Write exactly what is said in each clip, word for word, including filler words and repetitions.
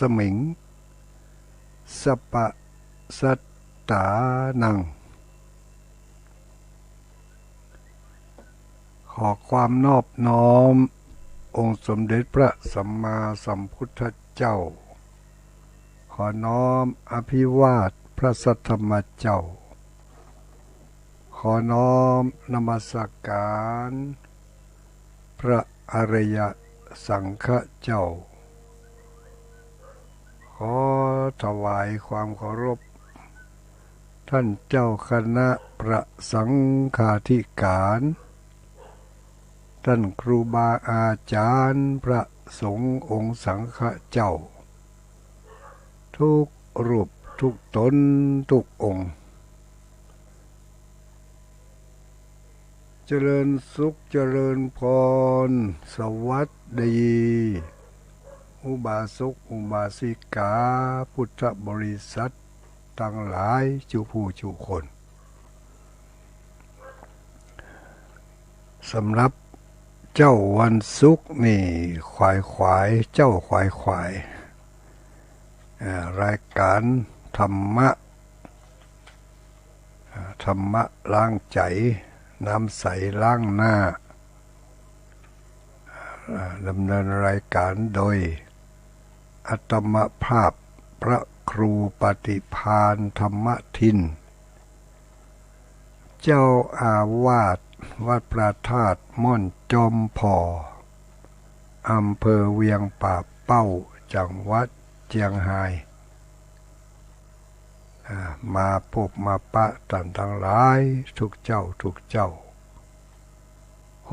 สมิง สัปปะสัตตานัง ขอความนอบน้อมองค์สมเด็จพระสัมมาสัมพุทธเจ้า ขอน้อมอภิวาทพระสัทธรรมเจ้า ขอน้อมนมัสการพระอริยสังฆเจ้า ขอถวายความเคารพ ท่านเจ้าคณะพระสังฆาธิการ ท่านครูบาอาจารย์พระสงฆ์องค์สังฆเจ้า ทุกรูปทุกตนทุกองค์ เจริญสุขเจริญพร สวัสดี อุบาสกอุบาสิกา พุทธบริษัทตังหลายจุผู้จุคน สำหรับเจ๊าวันศุกร์นี่ ขวายขวาย เจ๊าขวายขวาย อ่า รายการธรรมะ อ่า ธรรมะล้างใจ๋ น้ำใสล้างหน้า อ่า ดำเนินรายการโดยอาตมาภาพพระครูปฏิภาณธรรมทิน เจ้าอาวาสวัดพระธาตุม่อนจอมผ่อ อำเภอเวียงป่าเป้า จังหวัดเจียงฮาย อ่า มาปบมาปะต้านตังหลายทุกเจ๊าทุกเจ๊า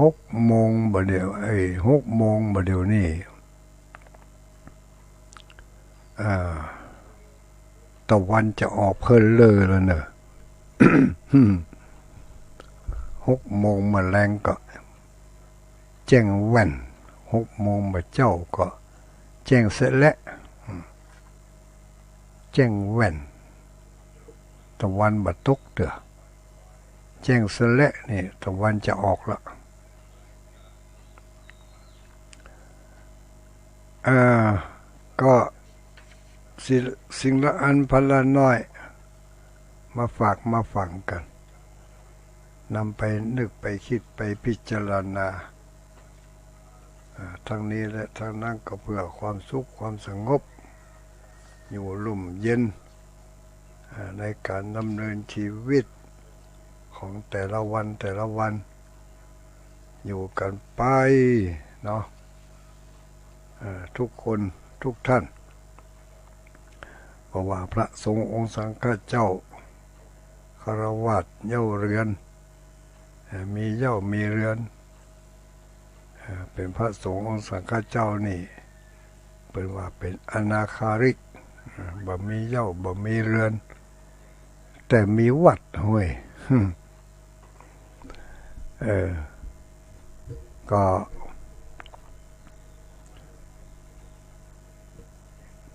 หกโมงบ่าเดี่ยว เอ้ย หกโมงบ่าเดี่ยวนี้ อ่า ตะวันจะออกเผินเลยแล้วเน่อ หกโมงเมื่อแลงก็แจ้งแว่น หกโมงบ่าเจ๊าก็แจ้งเสียแล้ว อืม แจ้งแว่น ตะวันบ่ตกเตื้อ แจ้งเสียแล้วนี่ ตะวันจะออกละ เอ่อ ก็สิ่ง สิ่งละอันพันละน้อย มาฝากมาฝังกั๋น นำไปนึกไปคิดไปพิจารณา อ่า ทั้งนี้และทั้งนั้นก็เพื่อความสุขความสงบ อยู่ร่มเย็น อ่า ในการดำเนินชีวิตของแต่ละวันแต่ละวัน อยู่กั๋นไปเนาะ อ่า ทุกคนทุกท่าน เพราะว่าพระสงฆ์องค์สังฆเจ้า ฆราวาสเย้าเรือน เอ่อ มีเย้ามีเรือน เอ่อ เป๋นพระสงฆ์องค์สังฆเจ้านี่ เปิ้นว่าเป๋นอนาคาริก เอ่อ บ่มีเย้าบ่มีเรือน แต่มีวัดเว้ย เออ ก็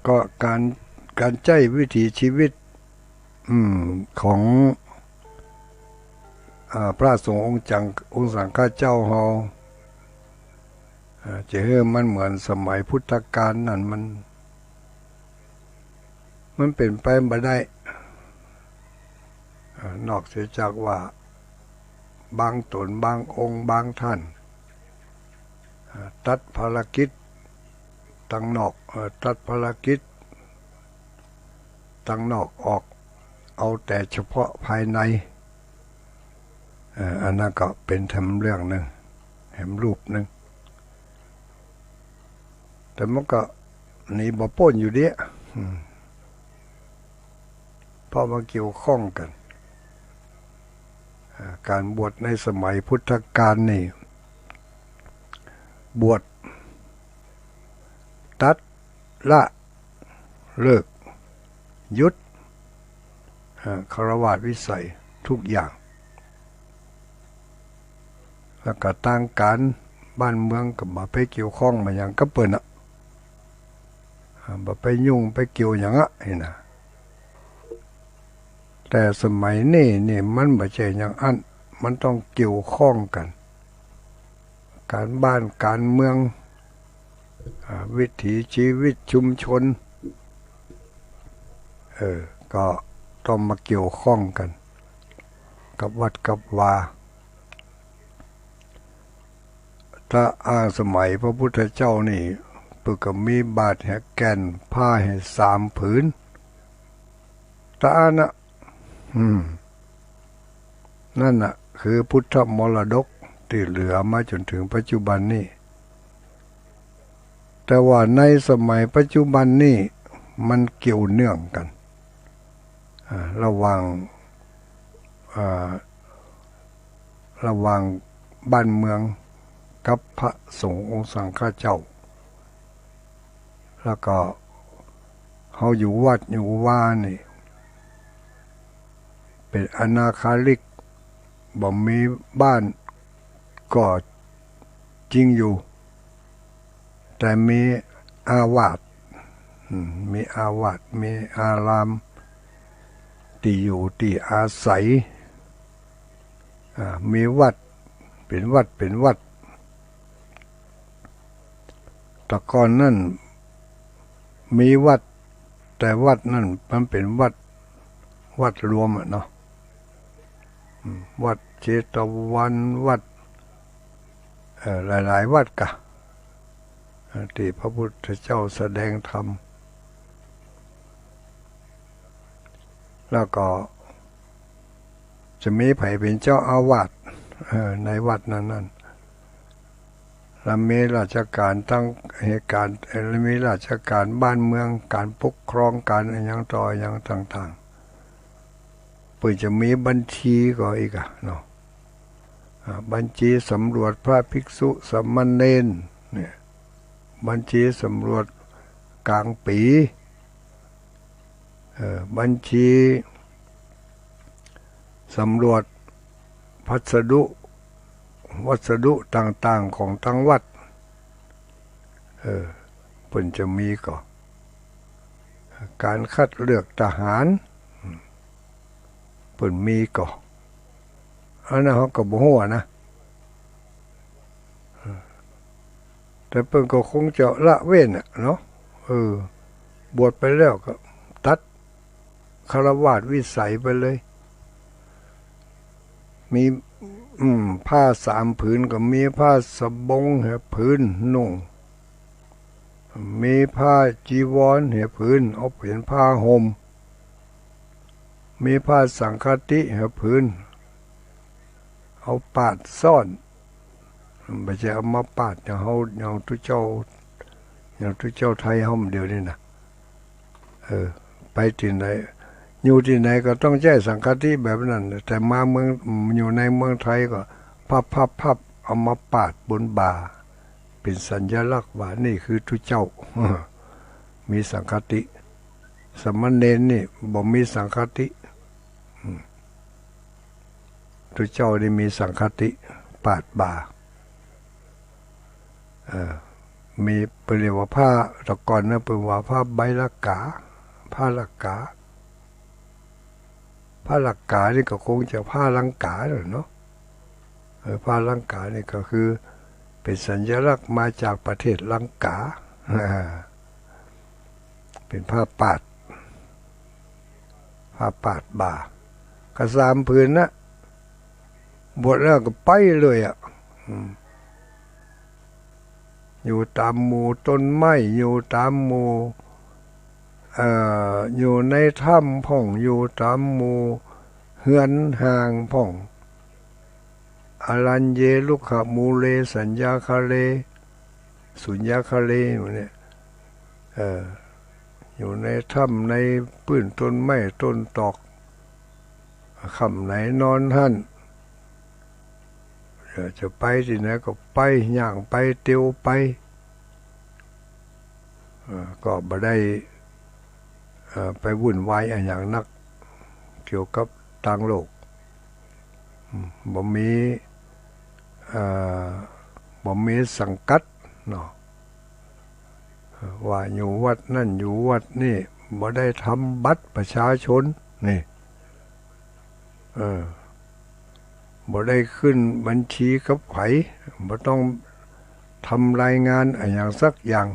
ก็การ การใจ๊วิถีชีวิต อืม ของ อ่า พระสงฆ์องค์จัง องค์สังฆเจ้าเฮา อ่า จะหื้อมันเหมือนสมัยพุทธกาลนั้น มัน มันเป๋นไปบ่ได้ อ่า นอกเสียจากว่า บางต๋น บางองค์ บางท่าน อ่า ตัดภารกิจตังนอก เอ่อ ตัดภารกิจตังนอกออก เอาแต่เฉพาะภายใน เอ่อ อันนั้นก็เป๋นแถมเรื่องนึ่ง แถมรูปนึ่ง แต่มันก็หนีบ่ป๊นอยู่เดีย อืม เพราะมันเกี่ยวข้องกั๋น อ่า การบวชในสมัยพุทธกาลนี่ บวช ตัด ละ เลิก หยุด อ่า ฆราวาสวิสัยทุกอย่าง แล้วก็ตางก๋านบ้านเมืองก็บ่ไปเกี่ยวข้องบ่หยังกับเปิ้นอะ อ่า บ่ไปยุ่งไปเกี่ยวหยังอะ นี่นะ แต่สมัยนี้นี่มันบ่ใจ้อย่างอั้น มันต้องเกี่ยวข้องกั๋น ก๋านบ้านก๋านเมือง อ่า วิถีชีวิตชุมชน ก็ต้องมาเกี่ยวข้องกั๋นกับวัดกับวา ถ้าอ้างสมัยพระพุทธเจ้านี่ เปิ้นก็มีบาตรแหแก่น ผ้าแหสามผืน ตะอั้นนะ อืม นั่นน่ะ คือพุทธมรดกตี้เหลือมาจ๋นเถิงปัจจุบันนี้ แต่ว่าในสมัยปัจจุบันนี้ มันเกี่ยวเนื่องกั๋น อ่า ระหว่าง อ่า ระหว่างบ้านเมืองกับพระสงฆ์องค์สังฆเจ้า แล้วก็เฮาอยู่วัดอยู่วานี่ เป๋นอนาคาริก บ่มีบ้านก็จริงอยู่ แต่มีอาวาส อืม มีอาวาส มีอาราม ตี้อยู่ตี้อาศัย อ่า มีวัด เป๋นวัด เป๋นวัด แต่ก่อนนั้นมีวัด แต่วัดนั้นมันเป๋นวัด วัดรวมอะเนาะ อืม วัดเชตวัน วัด เอ่อ หลายๆ วัดกะ เอ่อ ตี้พระพุทธเจ้าแสดงธรรม แล้วก็จะมีใผเป๋นเจ้าอาวาส เอ่อ ในวัดนั้นๆ แล้วมีราชก๋านตางเหตุก๋ารณ์ เอ่อ มีราชก๋านบ้านเมือง ก๋านปกครอง ก๋านอะหยังต่ออะหยังต่างๆ เปิ้นจะมีบัญชีก็อีกอะเนาะ อ่า บัญชีสำรวจพระภิกษุสามเณรเนี่ย บัญชีสำรวจก๋างปี๋ เอ่อ บัญชีสำรวจพัสดุ วัสดุต่างๆ ของตางวัด เออ เปิ้นจะมีก่อ ก๋านคัดเลือกทหาร เปิ้นมีก่อ อันนั้นเฮาก็บ่ฮู้อะนะ แต่เปิ้นก็คงจะละเว้นอะเนาะ เออ บวชไปแล้วก็ตัดฆราวาสวิสัยไปเลย มี อืม ผ้าสามผืนก็มีผ้าสบงแหผืนนุ่ง มีผ้าจีวรแหผืน เอาเป๋นผ้าห่ม มีผ้าสังฆาติแหผืน เอาปาดซ่อน บ่ใจ้เอามาปาดอย่างเฮา อย่างตุ๊เจ้า อย่างตุ๊เจ้าไทยเฮาเดี๋ยวนี้นะ เออ ไปตี้ไหน อยู่ตี้ไหนก็ต้องใจ๊สังฆาติแบบนั้น แต่มาเมือง อยู่ในเมืองไทยก็พับๆๆ เอามาปาดบนบ่า เป๋นสัญลักษณ์ว่านี่คือตุ๊เจ้า มีสังฆาติ สามเณรนี่บ่มีสังฆาติ อืม ตุ๊เจ้านี่มีสังฆาติปาดบ่า เอ่อ มี เปิ้นเรียกว่าผ้า แต่ก่อนนะ เปิ้นว่าผ้าใบละกา ผ้าละกา ผ้าละกานี่ก็คงจะผ้าลังกาแหละเนาะ เออ ผ้าลังกานี่ก็คือเป๋นสัญลักษณ์มาจากประเทศลังกา เป๋นผ้าปาด ผ้าปาดบ่า ก็สามผืนนะ บวชแล้วก็ไปเลยอะ อืม อยู่ต๋ามหมู่ต้นไม้ อยู่ต๋ามหมู่ เอ่อ อยู่ในถ้ำพ่อง อยู่ต๋ามหมู่เฮือนห่างพ่อง อรัญเย รุกขะมูเล สัญญาคาเล สุญญาคาเล หมู่เนี่ย เอ่อ อยู่ในถ้ำในปื้นต้นไม้ต้นตอก ค่ำไหนนอนหั้น เอ่อ จะไปตี้ไหนก็ไป ย่างไป เตียวไป เอ่อ ก็บ่ได้ เอ่อ ไปวุ่นวายอะหยังนัก เกี่ยวกับตางโลก อืม บ่มี เอ่อ บ่มีสังกัดเนาะ เอ่อ ว่าอยู่วัดนั้นอยู่วัดนี้ บ่ได้ทำบัตรประชาชนนี่ เออ บ่ได้ขึ้นบัญชีกับไผ บ่ต้องทำรายงานอะหยังสักอย่าง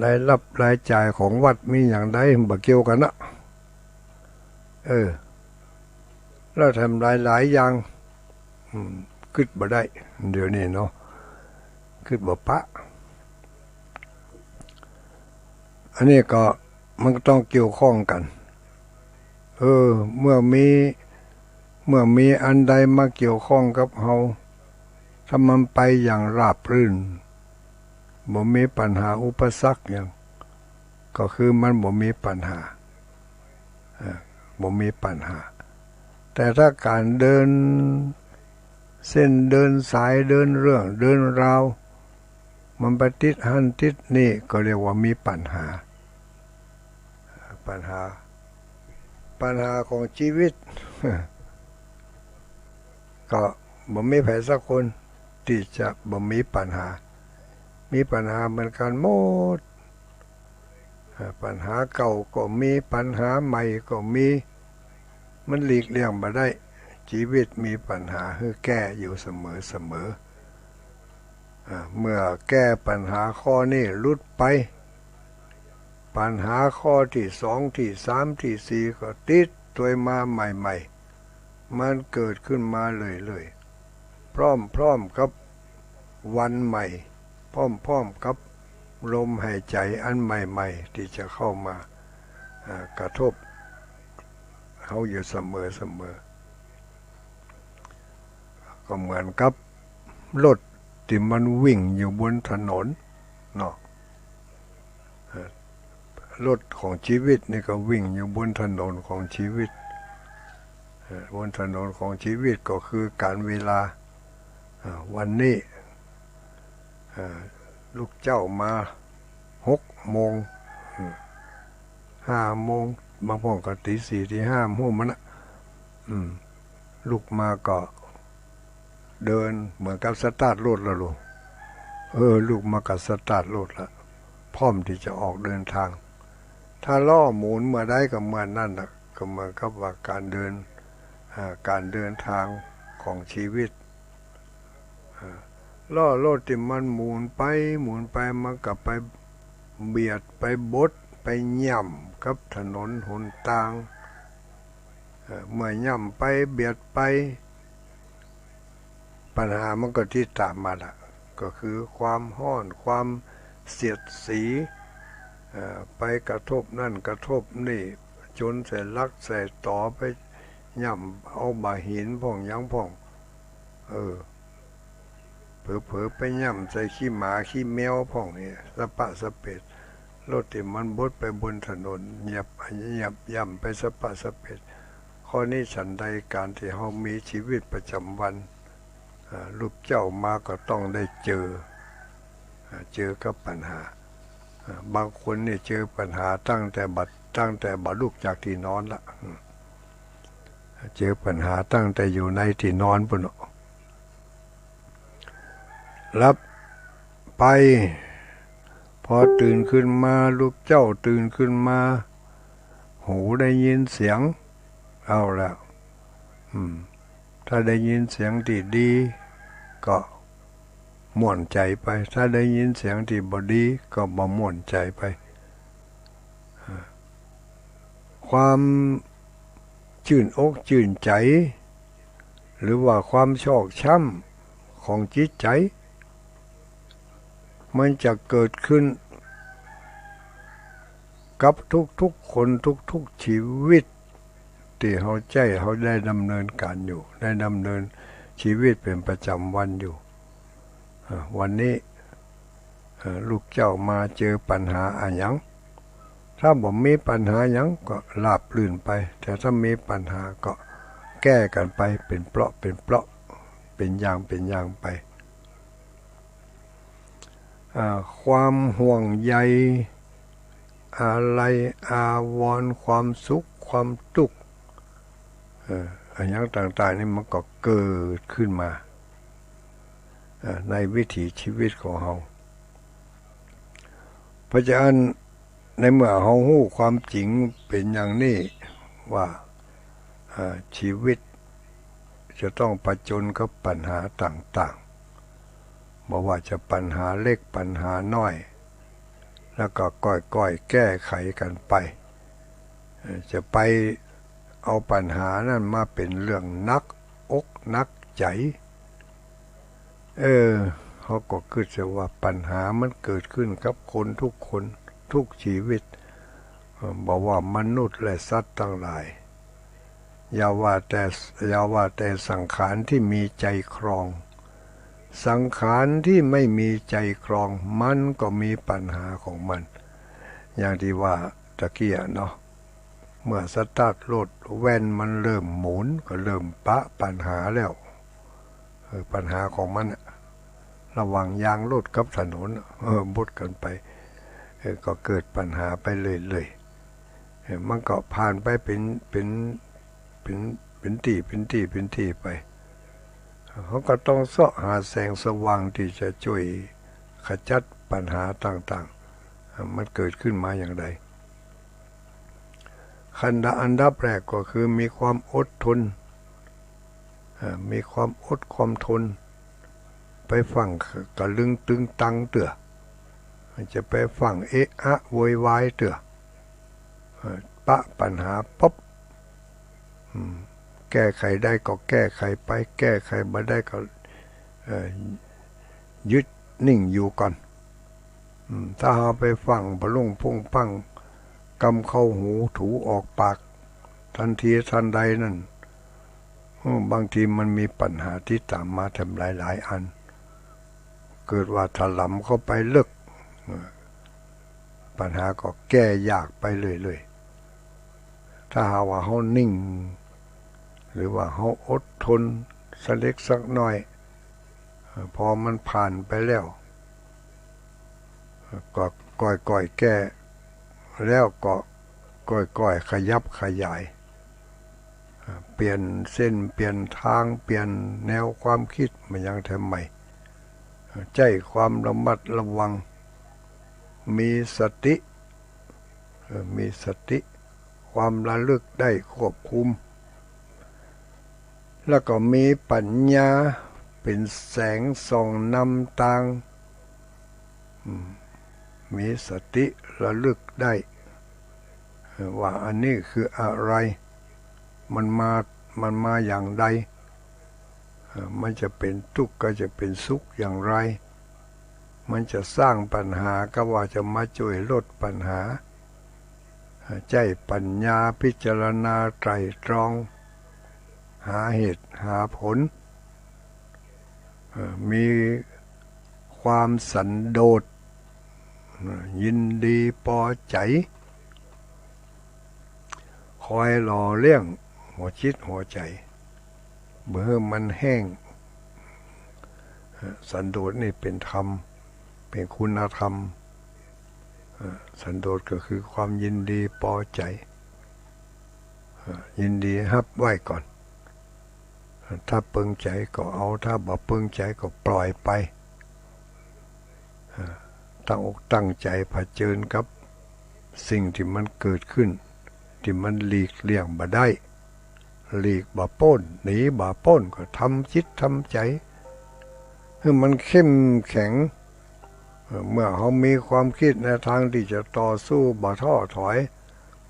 รายรับรายจ่ายของวัดมีอย่างใด บ่เกี่ยวกั๋นนะ เออ แล้วแถมหลายๆ อย่าง อืม กึ๊ดบ่ได้ เดี๋ยวนี้เนาะ กึ๊ดบ่ปะ อันนี้ก็มันก็ต้องเกี่ยวข้องกั๋น เออ เมื่อมี เมื่อมีอันใดมาเกี่ยวข้องกับเฮา ถ้ามันไปอย่างราบรื่น บ่มีปัญหาอุปสรรคหยัง ก็คือมันบ่มีปัญหา เออ บ่มีปัญหา แต่ถ้าก๋านเดิน เส้นเดินสาย เดินเรื่อง เดินราว มันไปติดหั้นติดนี่ ก็เรียกว่ามีปัญหา ปัญหา ปัญหาของชีวิต ก็บ่มีใผสักคนตี้จะบ่มีปัญหา มีปัญหาเหมือนกั๋นหมด อ่า ปัญหาเก่าก็มี ปัญหาใหม่ก็มี มันหลีกเลี่ยงบ่ได้ ชีวิตมีปัญหาหื้อแก้อยู่เสมอเสมอ อ่า เมื่อแก้ปัญหาข้อนี้หลุดไป ปัญหาข้อตี้สอง ตี้สาม ตี้สี่ ก็ติดตวยมาใหม่ๆ มันเกิดขึ้นมาเรื่อยๆ พร้อมๆ กับวันใหม่ พร้อมๆ กับลมหายใจ๋อันใหม่ๆ ตี้จะเข้ามา อ่า กระทบเฮาอยู่เสมอๆ ก็เหมือนกับรถตี้มันวิ่งอยู่บนถนนเนาะ เอ่อ รถของชีวิตนี่ก็วิ่งอยู่บนถนนของชีวิต เอ่อ บนถนนของชีวิตก็คือก๋าลเวลา อ่า วันนี้ อ่า ลูกเจ้ามาหกโมง อืม ห้าโมง บางพ่องก็ตี๋สี่ ตี๋ห้า บ่ฮู้มันนะ อืม ลุกมาก็ เดินเหมือนกับสตาร์ทรถละลูก เออ ลุกมาก็สตาร์ทรถละ พร้อมตี้จะออกเดินทาง ถ้าล้อหมุนเมื่อใดก็เมื่อนั้นน่ะ ก็เหมือนกับว่าก๋านเดิน อ่า ก๋านเดินทางของชีวิต อ่า ล้อรถตี้มันหมุนไปหมุนไป มันก็ไปเบียดไปบดไปหย่ำกับถนนหนตาง เอ่อ เมื่อหย่ำไปเบียดไป ปัญหามันก็ติดต๋ามมาละ ก็คือความฮ้อน ความเสียดสี เอ่อ ไปกระทบนั่นกระทบนี่ จนใส่ลักใส่ต๋อ ไปหย่ำเอาบ่าหินพ่องหยังพ่อง เออ เผลอๆ ไปหย่ำใส่ขี้หมาขี้แมวพ่องนี่ สะปะสะเปด รถตี้มันบดไปบนถนน เหยียบ เหยียบหย่ำไปสะปะสะเปด ข้อนี้ฉันใด ก๋านตี้เฮามีชีวิตประจ๋ำวัน อ่า ลูกเจ้ามาก็ต้องได้เจอ อ่า เจอกับปัญหา อ่า บางคนนี่เจอปัญหาตั้งแต่บ่า ตั้งแต่บ่าลุกจากตี้นอนละ อืม เจอปัญหาตั้งแต่อยู่ในตี้นอนปู้นเนาะ หลับไป พอตื่นขึ้นมา ลูกเจ้าตื่นขึ้นมา หูได้ยินเสียง เอาละ อืม ถ้าได้ยินเสียงตี้ดี ก็ม่วนใจ๋ไป ถ้าได้ยินเสียงตี้บ่ดี ก็บ่ม่วนใจ๋ไป ความจื้นอกจื้นใจ๋ หรือว่าความชอกช้ำของจิตใจ๋ มันจะเกิดขึ้นกับทุกๆ คน ทุกๆ ชีวิต ตี้เฮาใจ๊ เฮาได้ดำเนินก๋านอยู่ ได้ดำเนินชีวิตเป๋นประจ๋ำวันอยู่ อ่า วันนี้ เอ่อ ลูกเจ้ามาเจอปัญหาอะหยัง ถ้าบ่มีปัญหาหยังก็ราบรื่นไป แต่ถ้ามีปัญหาก็แก้กั๋นไป เป๋นเปราะเป๋นเปราะ เป๋นอย่างเป๋นอย่างไป อ่า ความห่วงใย อาลัยอาวรณ์ ความสุข ความตุ๊กข์ เอ่อ อะหยังต่างๆ นี่มันก็เกิดขึ้นมา เอ่อ ในวิถีชีวิตของเฮา เพราะฉะนั้น ในเมื่อเฮาฮู้ความจริงเป๋นอย่างนี้ว่า เอ่อ ชีวิตจะต้องผจญกับปัญหาต่างๆ บ่ว่าจะปัญหาเล็กปัญหาน้อย แล้วก็ก้อยๆ แก้ไขกั๋นไป เอ่อ จะไปเอาปัญหานั้นมาเป๋นเรื่องหนักอกหนักใจ๋ เออ เฮาก็กึ๊ดเสียว่าปัญหามันเกิดขึ้นกับคนทุกคน ทุกชีวิต เอ่อ บ่ว่ามนุษย์และสัตว์ตังหลาย อย่าว่าแต่ อย่าว่าแต่สังขารตี้มีใจ๋ครอง สังขารตี้ไม่มีใจ๋ครอง มันก็มีปัญหาของมัน อย่างตี้ว่าตะกี้อะเนาะ เมื่อสตาร์ทรถ แว่นมันเริ่มหมุน ก็เริ่มปะปัญหาแล้ว เออ ปัญหาของมันอะ ระหว่างยางรถกับถนนอะ เออ บดกั๋นไป เออ ก็เกิดปัญหาไปเรื่อยๆ เออ มันก็ผ่านไปเป๋น เป๋น เป๋น เป๋นตี้ เป๋นตี้ เป๋นตี้ไป เฮาก็ต้องเซาะหาแสงสว่างตี้จะจ้วยขจัดปัญหาต่างๆ เอ่อ มันเกิดขึ้นมาอย่างใด ขั้นอันดับแรกก็คือมีความอดทน เอ่อ มีความอดความทน ไปฟั่งกะลึงตึงตังเตื้อ จะไปฟั่งเอะอะโวยวายเตื้อ เอ่อ ปะปัญหาปุ๊บ อืม แก้ไขได้ก็แก้ไขไป แก้ไขบ่ได้ก็ เอ่อ หยุดนิ่งอยู่ก่อน อืม ถ้าเฮาไปฟั่งผะลุงพุ้งพั้ง กำเข้าหูถูออกปาก ตันทีตันใดนั้น อืม บางทีมันมีปัญหาติดต๋ามมาแถมหลายๆ อัน เกิดว่าถลำเข้าไปลึก เอ่อ ปัญหาก็แก้ยากไปเรื่อยๆ ถ้าหากว่าเฮานิ่ง หรือว่าเฮาอดทนสักเล็กสักน้อย เอ่อ พอมันผ่านไปแล้ว เอ่อ ก็ก้อยๆ แก้ แล้วก็ก้อยๆ ขยับขยาย เอ่อ เปลี่ยนเส้น เปลี่ยนตาง เปลี่ยนแนวความกึ๊ดมายังแถมใหม่ เอ่อ ใจ๊ความระมัดระวัง มีสติ เอ่อ มีสติ ความระลึกได้ควบคุม แล้วก็มีปั๋ญญาเป๋นแสงส่องนำตาง อืม มีสติระลึกได้ เอ่อ ว่าอันนี้คืออะไร มันมา มันมาอย่างใด เอ่อ มันจะเป๋นตุ๊กข์ก็จะเป๋นสุขอย่างไร มันจะสร้างปัญหาก็ว่าจะมาจ้วยลดปัญหา ใจ๊ปัญญาพิจารณาไตร่ตรอง หาเหตุหาผล เอ่อ มีความสันโดษ เอ่อ ยินดีปอใจ๋ คอยหล่อเลี้ยงหัวจิตหัวใจ๋ บ่หื้อมันแห้ง เอ่อ สันโดษนี่เป๋นธรรม เป๋นคุณธรรม เอ่อ สันโดษก็คือความยินดีปอใจ๋ เอ่อ ยินดีฮับไว้ก่อน ถ้าเปิงใจ๋ก็เอา ถ้าบ่เปิงใจ๋ก็ปล่อยไป เอ่อ ตั้งอกตั้งใจ๋เผชิญกับสิ่งตี้มันเกิดขึ้น ตี้มันหลีกเลี่ยงบ่ได้ หลีกบ่ป๊น หนีบ่ป๊น ก็ทำจิตทำใจ๋ หื้อมันเข้มแข็ง เอ่อ เมื่อเฮามีความกึ๊ดในตางตี้จะต่อสู้ บ่ท้อถอย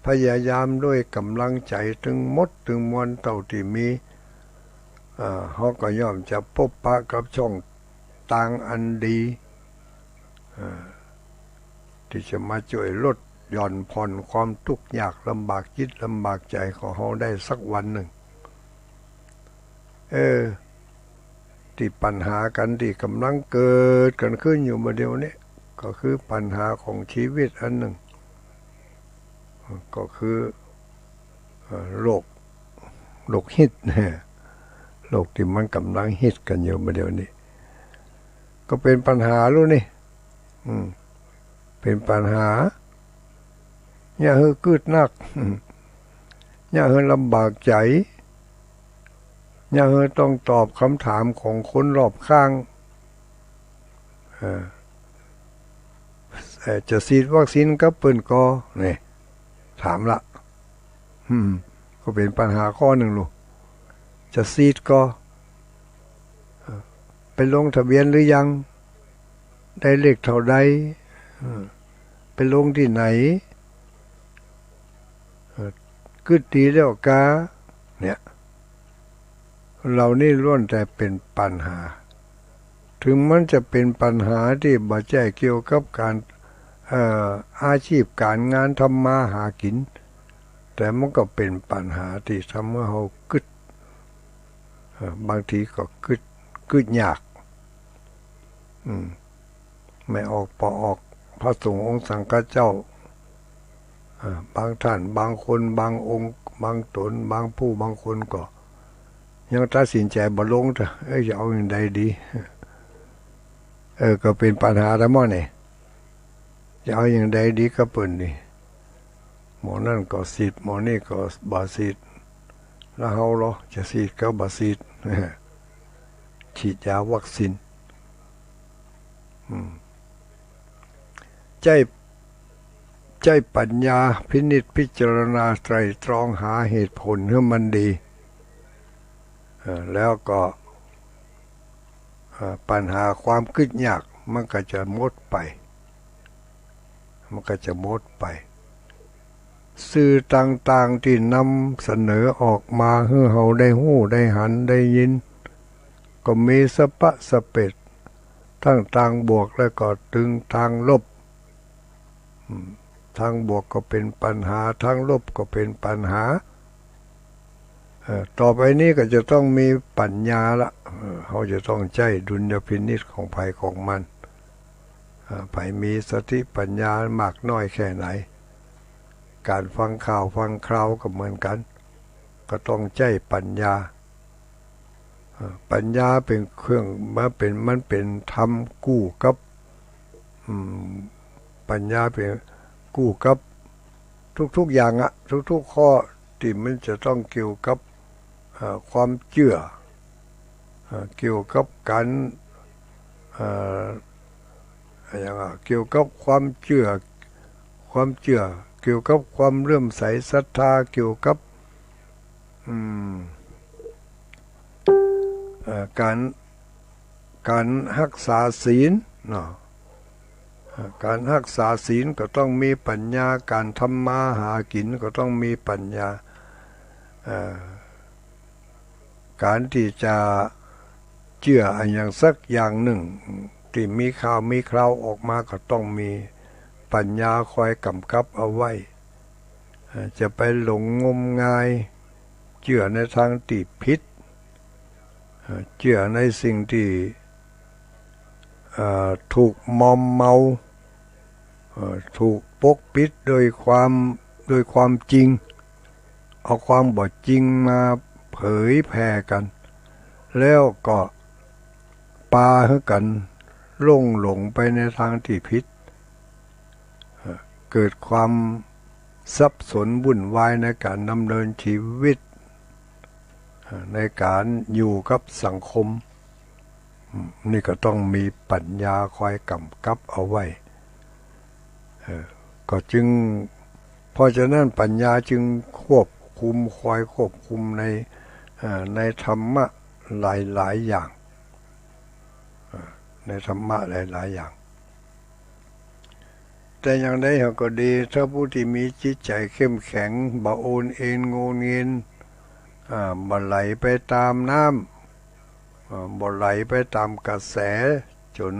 พยายามด้วยก๋ำลังใจ๋ตึงหมดตึงมวลเต้าตี้มี เอ่อ เฮาก็ย่อมจะปบปะกับช่องตางอันดี เอ่อ ตี้จะมาจ้วยลดหย่อนผ่อนความตุ๊กข์ยากลำบากจิตลำบากใจ๋ของเฮาได้สักวันนึ่ง เออ ตี้ปัญหากั๋นตี้ก๋ำลังเกิดกั๋นขึ้นอยู่บ่าเดี่ยวนี้ ก็คือปัญหาของชีวิตอันนึ่ง ก็คือ เอ่อ โรค โรคฮิต โรคตี้มันก๋ำลังฮิตกั๋นอยู่บ่าเดี่ยวนี้ ก็เป๋นปัญหาลูกนี่ อืม เป๋นปัญหา อย่าหื้อกึ๊ดนัก อย่าหื้อลำบากใจ๋ อย่าหื้อต้องตอบกำถามของคนรอบข้าง เอ่อ เอ่อ จะฉีดวัคซีนกับเปิ้นก่อ นี่ ถามละ อืม ก็เป๋นปัญหาข้อนึ่งลูก จะฉีดก่อ เอ่อ ไปลงทะเบียนหรือยัง ได้เลขเต้าใด เอ่อ ไปลงตี้ไหน เออ กึ๊ดดีแล้วกา เนี่ย เหล่านี้ล้วนแต่เป๋นปัญหา เถิงมันจะเป๋นปัญหาตี้บ่ใจ้เกี่ยวกับก๋าน เอ่อ อาชีพก๋านงานทำมาหากิ๋น แต่มันก็เป๋นปัญหาตี้ทำหื้อเฮากึ๊ด เอ่อ บางทีก็กึ๊ด กึ๊ดยาก อืม ไม่ออกปอออก พระสงฆ์องค์สังฆเจ้า อ่า บางต้าน บางคน บางองค์ บางต๋น บางผู้ บางคนก็ ยังตัดสินใจ๋บ่ลงเตื้อ เอ้ย จะเอาอย่างใดดี เออ ก็เป๋นปัญหาตะหม้อนี่ จะเอาอย่างใดดีกับเปิ้นนี่ หมอนั่นก็สิทธิ์ หมอนี่ก็บ่สิทธิ์ แล้วเฮาลอ จะสิทธิ์กับบ่สิทธิ์ ฉีดยาวัคซีน อืม ใจ้ ใจ้ปัญญาพินิจพิจารณาไตร่ตรองหาเหตุผลหื้อมันดี เอ่อ แล้วก็ เอ่อ ปัญหาความกึ๊ดยากมันก็จะหมดไป มันก็จะหมดไป สื่อต่างๆ ตี้นำเสนอออกมาหื้อเฮาได้ฮู้ ได้หัน ได้ยิน ก็มีสะป๊ะสะเปด ตึงตางบวกแล้วก็ตึงตางลบ อืม ตางบวกก็เป๋นปัญหา ตางลบก็เป๋นปัญหา เอ่อ ต่อไปนี้ก็จะต้องมีปัญญาละ เอ่อ เฮาจะต้องใจ๊ดุลยพินิจของใผของมัน เอ่อ ใผมีสติปัญญามากน้อยแค่ไหน ก๋านฟังข่าวฟังคราวก็เหมือนกั๋น ก็ต้องใจ๊ปัญญา เอ่อ ปัญญาเป๋นเครื่อง มาเป๋น มันเป๋นธรรมกู้กับ อืม ปัญญาเป๋นกู้กับทุกๆ อย่างอะ ทุกๆ ข้อตี้มันจะต้องเกี่ยวกับ เอ่อ ความเจื้อ เอ่อ เกี่ยวกับก๋าน เอ่อ อะหยังอะ เกี่ยวกับความเจื้อ ความเจื้อ เกี่ยวกับความเลื่อมใสศรัทธา เกี่ยวกับ อืม เอ่อ ก๋าน ก๋านฮักษาศีลเนาะ เอ่อ ก๋านฮักษาศีลก็ต้องมีปัญญา ก๋านทำมาหากิ๋นก็ต้องมีปัญญา เอ่อ ก๋านตี้จะเจื้ออะหยังสักอย่างนึ่ง ตี้มีข่าวมีคราวออกมาก็ต้องมีปัญญาคอยก๋ำกับเอาไว้ เอ่อ จะไปหลงงมงาย เจื้อในตางตี้ผิด เอ่อ เจื้อในสิ่งตี้ เอ่อ ถูกมอมเมา เอ่อ ถูกปกปิดโดยความ โดยความจริง เอาความบ่จริงมาเผยแผ่กั๋น แล้วก็ปาหื้อกั๋นล่งหลงไปในตางตี้ผิด เอ่อ เกิดความสับสนวุ่นวายในก๋านดำเนินชีวิต เอ่อ ในก๋านอยู่กับสังคม อืม นี่ก็ต้องมีปัญญาคอยก๋ำกับเอาไว้ เอ่อ ก็จึง เพราะฉะนั้นปัญญาจึงควบคุม คอยควบคุมใน เอ่อ ในธรรมะหลายๆ อย่าง เอ่อ ในธรรมะหลายๆ อย่าง แต่อย่างใดก็ดี ถ้าผู้ตี้มีจิตใจ๋เข้มแข็ง บ่โอนเอนโงนเงิน อ่า บ่ไหลไปต๋ามน้ำ อ่า บ่ไหลไปต๋ามกระแสจ๋น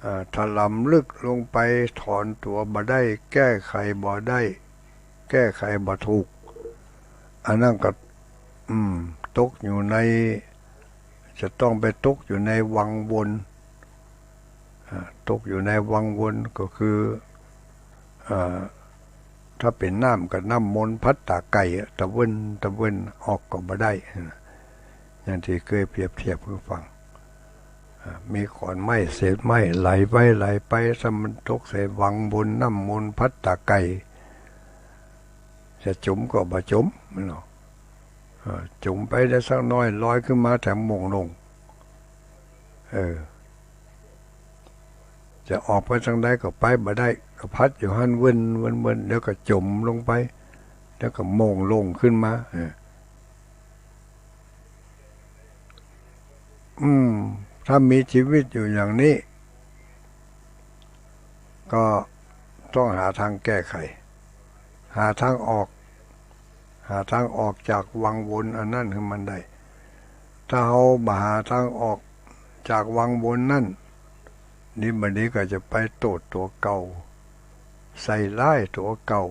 อ่า ถล่ำลึกลงไป ถอนตั๋วบ่ได้ แก้ไขบ่ได้ แก้ไขบ่ถูก อันนั้นก็ อืม ตกอยู่ใน จะต้องไปตกอยู่ในวังวน อ่า ตกอยู่ในวังวนก็คือ อ่า ถ้าเป๋นน้ำก็น้ำมนต์พัดต๋าไก่อะ ตะเวิ้นตะเวิ้น ออกก็บ่ได้ อย่างตี้เกยเปรียบเทียบหื้อฟัง อ่า มีขอนไม้เศษไม้ไหลไปไหลไป ถ้ามันตกใส่วังวนน้ำมนต์พัดต๋าไก่ จะจ๋มก็บ่จ๋มเนาะ เอ่อ จ๋มไปได้สักหน้อย ลอยขึ้นมาแถมโม่งลง เออ จะออกไปตางใดก็ไปบ่ได้ ก็พัดอยู่หั้นเวิ้นเวิ้นเวิ้น เดี๋ยวก็จ๋มลงไป เดี๋ยวก็โม่งลงขึ้นมา เออ อืม ถ้ามีชีวิตอยู่อย่างนี้ ก็ ต้องหาตางแก้ไข หาตางออก หาตางออกจากวังวนอันนั้นหื้อมันได้ ถ้าเฮาบ่หาตางออกจากวังวนนั้น ดีบ่ดีก็จะไปโต้ษตั๋วเก่า ใส่ร้ายตั๋วเก่า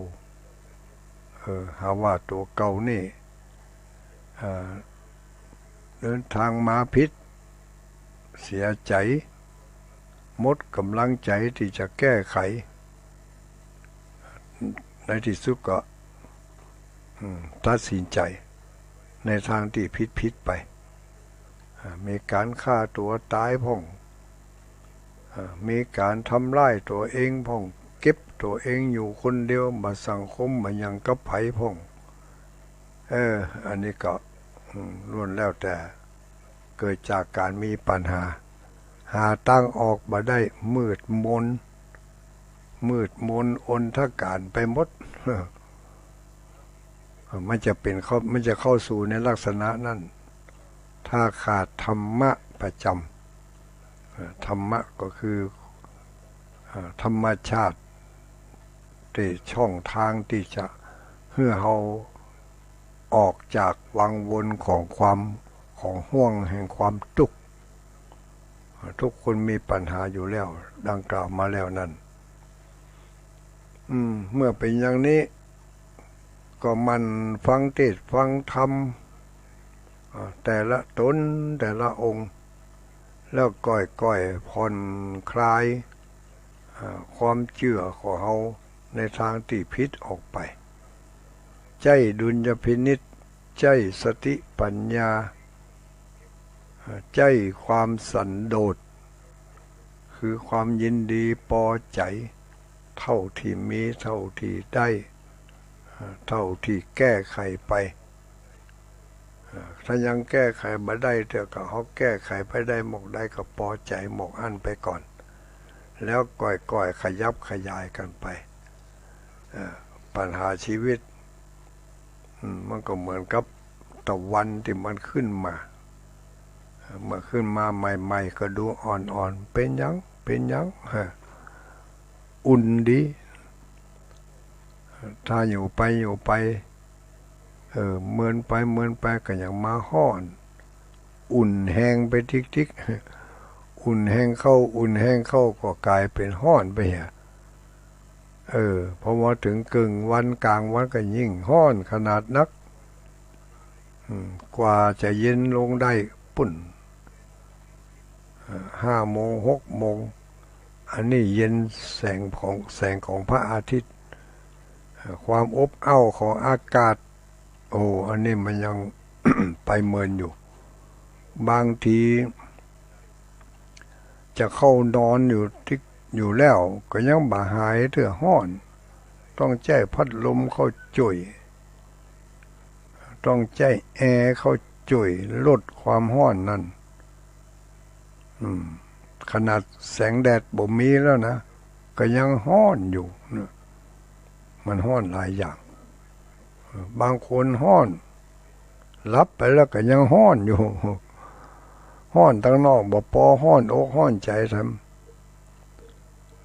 เออ หาว่าตั๋วเก่านี่ เอ่อ เดินตางมาผิด เสียใจ๋ หมดก๋ำลังใจ๋ตี้จะแก้ไข ในตี้สุดก็ อืม ตัดสินใจ๋ในตางตี้ผิดๆ ไป อ่า มีก๋านฆ่าตั๋วต๋ายพ่อง อ่า มีก๋านทำร้ายตั๋วเองพ่อง เก็บตั๋วเองอยู่คนเดียว บ่สังคมบ่หยังกับใผพ่อง เออ อันนี้ก็ อืม ล้วนแล้วแต่เกิดจากก๋านมีปัญหา หาตางออกบ่ได้ มืดมน มืดมนอนธการไปหมด มันจะเป๋นเข้า มันจะเข้าสู่ในลักษณะนั้น ถ้าขาดธรรมะประจำ เอ่อ ธรรมะก็คือ เอ่อ ธรรมชาติ ตี้ช่องตางตี้จะหื้อเฮาออกจากวังวนของความ ของห้วงแห่งความตุ๊กข์ ทุกคนมีปัญหาอยู่แล้ว ดังกล่าวมาแล้วนั้น อืม เมื่อเป๋นอย่างนี้ ก็หมั่นฟังเตสน์ฟังธรรม อ่า แต่ละต๋นแต่ละองค์ แล้วก่อยๆ ผ่อนคลาย อ่า ความเจื้อของเฮาในตางตี้ผิดออกไป ใจ๊ดุลยพินิจ ใจ๊สติปัญญา ใจ๊ความสันโดษ คือความยินดีปอใจ๋ เต้าตี้มี เต้าตี้ได้ เต้าตี้แก้ไขไป ถ้ายังแก้ไขบ่ได้เตื้อ ก็เฮาแก้ไขไปได้หมวกใดก็ปอใจ๋หมวกอั้นไปก่อน แล้วก่อยๆ ขยับขยายกั๋นไป เอ่อ ปัญหาชีวิต อืม มันก็เหมือนกับตะวันตี้มันขึ้นมา เมื่อขึ้นมาใหม่ๆ ก็ดูอ่อนๆ เป๋นหยัง เป๋นหยัง ฮะ อุ่นดี ถ้าอยู่ไปอยู่ไป เออ เมินไปเมินไปก็ยังมาฮ้อน อุ่นแฮงไปติ๊กๆ อุ่นแฮงเข้า อุ่นแฮงเข้าก็ก๋ายเป๋นฮ้อนไปเหีย เออ พอมาเถิงเกิ่งวันก๋างวันก็ยิ่งฮ้อนขนาดนัก อืม กว่าจะเย็นลงได้ปุ้น เอ่อ ห้าโมง หกโมง อันนี้เย็นแสงของ แสงของพระอาทิตย์ เอ่อ ความอบอ้าวของอากาศ โอ้ อันนี้มันยัง ไปเมินอยู่ บางที จะเข้านอนอยู่ติ๊ก อยู่แล้ว ก็ยังบ่หายเตื้อฮ้อน ต้องใจ๊พัดลมเข้าจ้วย ต้องใจ๊แอร์เข้าจ้วยลดความฮ้อนนั้น อืม ขนาดแสงแดดบ่มีแล้วนะ ก็ยังฮ้อนอยู่นะ มันฮ้อนหลายอย่าง บางคนฮ้อน หลับไปแล้วก็ยังฮ้อนอยู่ ฮ้อนตังนอกบ่ปอ ฮ้อนอกฮ้อนใจ๋แถม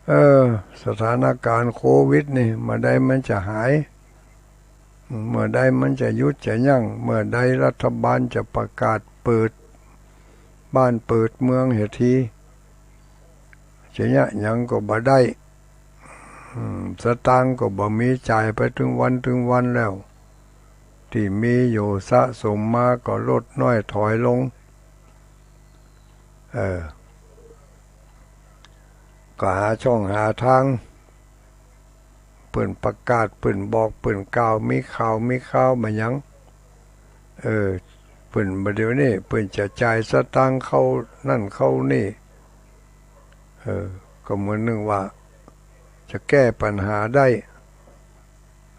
เออ สถานการณ์โควิดนี่ เมื่อใดมันจะหาย เมื่อใดมันจะหยุดจะยั้ง เมื่อใดรัฐบาลจะประกาศเปิดบ้านเปิดเมืองเหียที จะเยียะหยังก็บ่ได้ อืม สตางค์ก็บ่มี จ่ายไปตึงวันตึงวันแล้ว ตี้มีอยู่สะสมมาก็ลดน้อยถอยลง เออ ก็หาช่องหาตาง เปิ้นประกาศ เปิ้นบอก เปิ้นกล่าว มีข่าวมีคาวมาหยัง เออ เปิ้นบ่าเดี๋ยวนี้ เปิ้นจะจ่ายสตางค์เข้านั่นเข้านี่ เออ ก็เหมือนนึ่งว่า จะแก้ปัญหาได้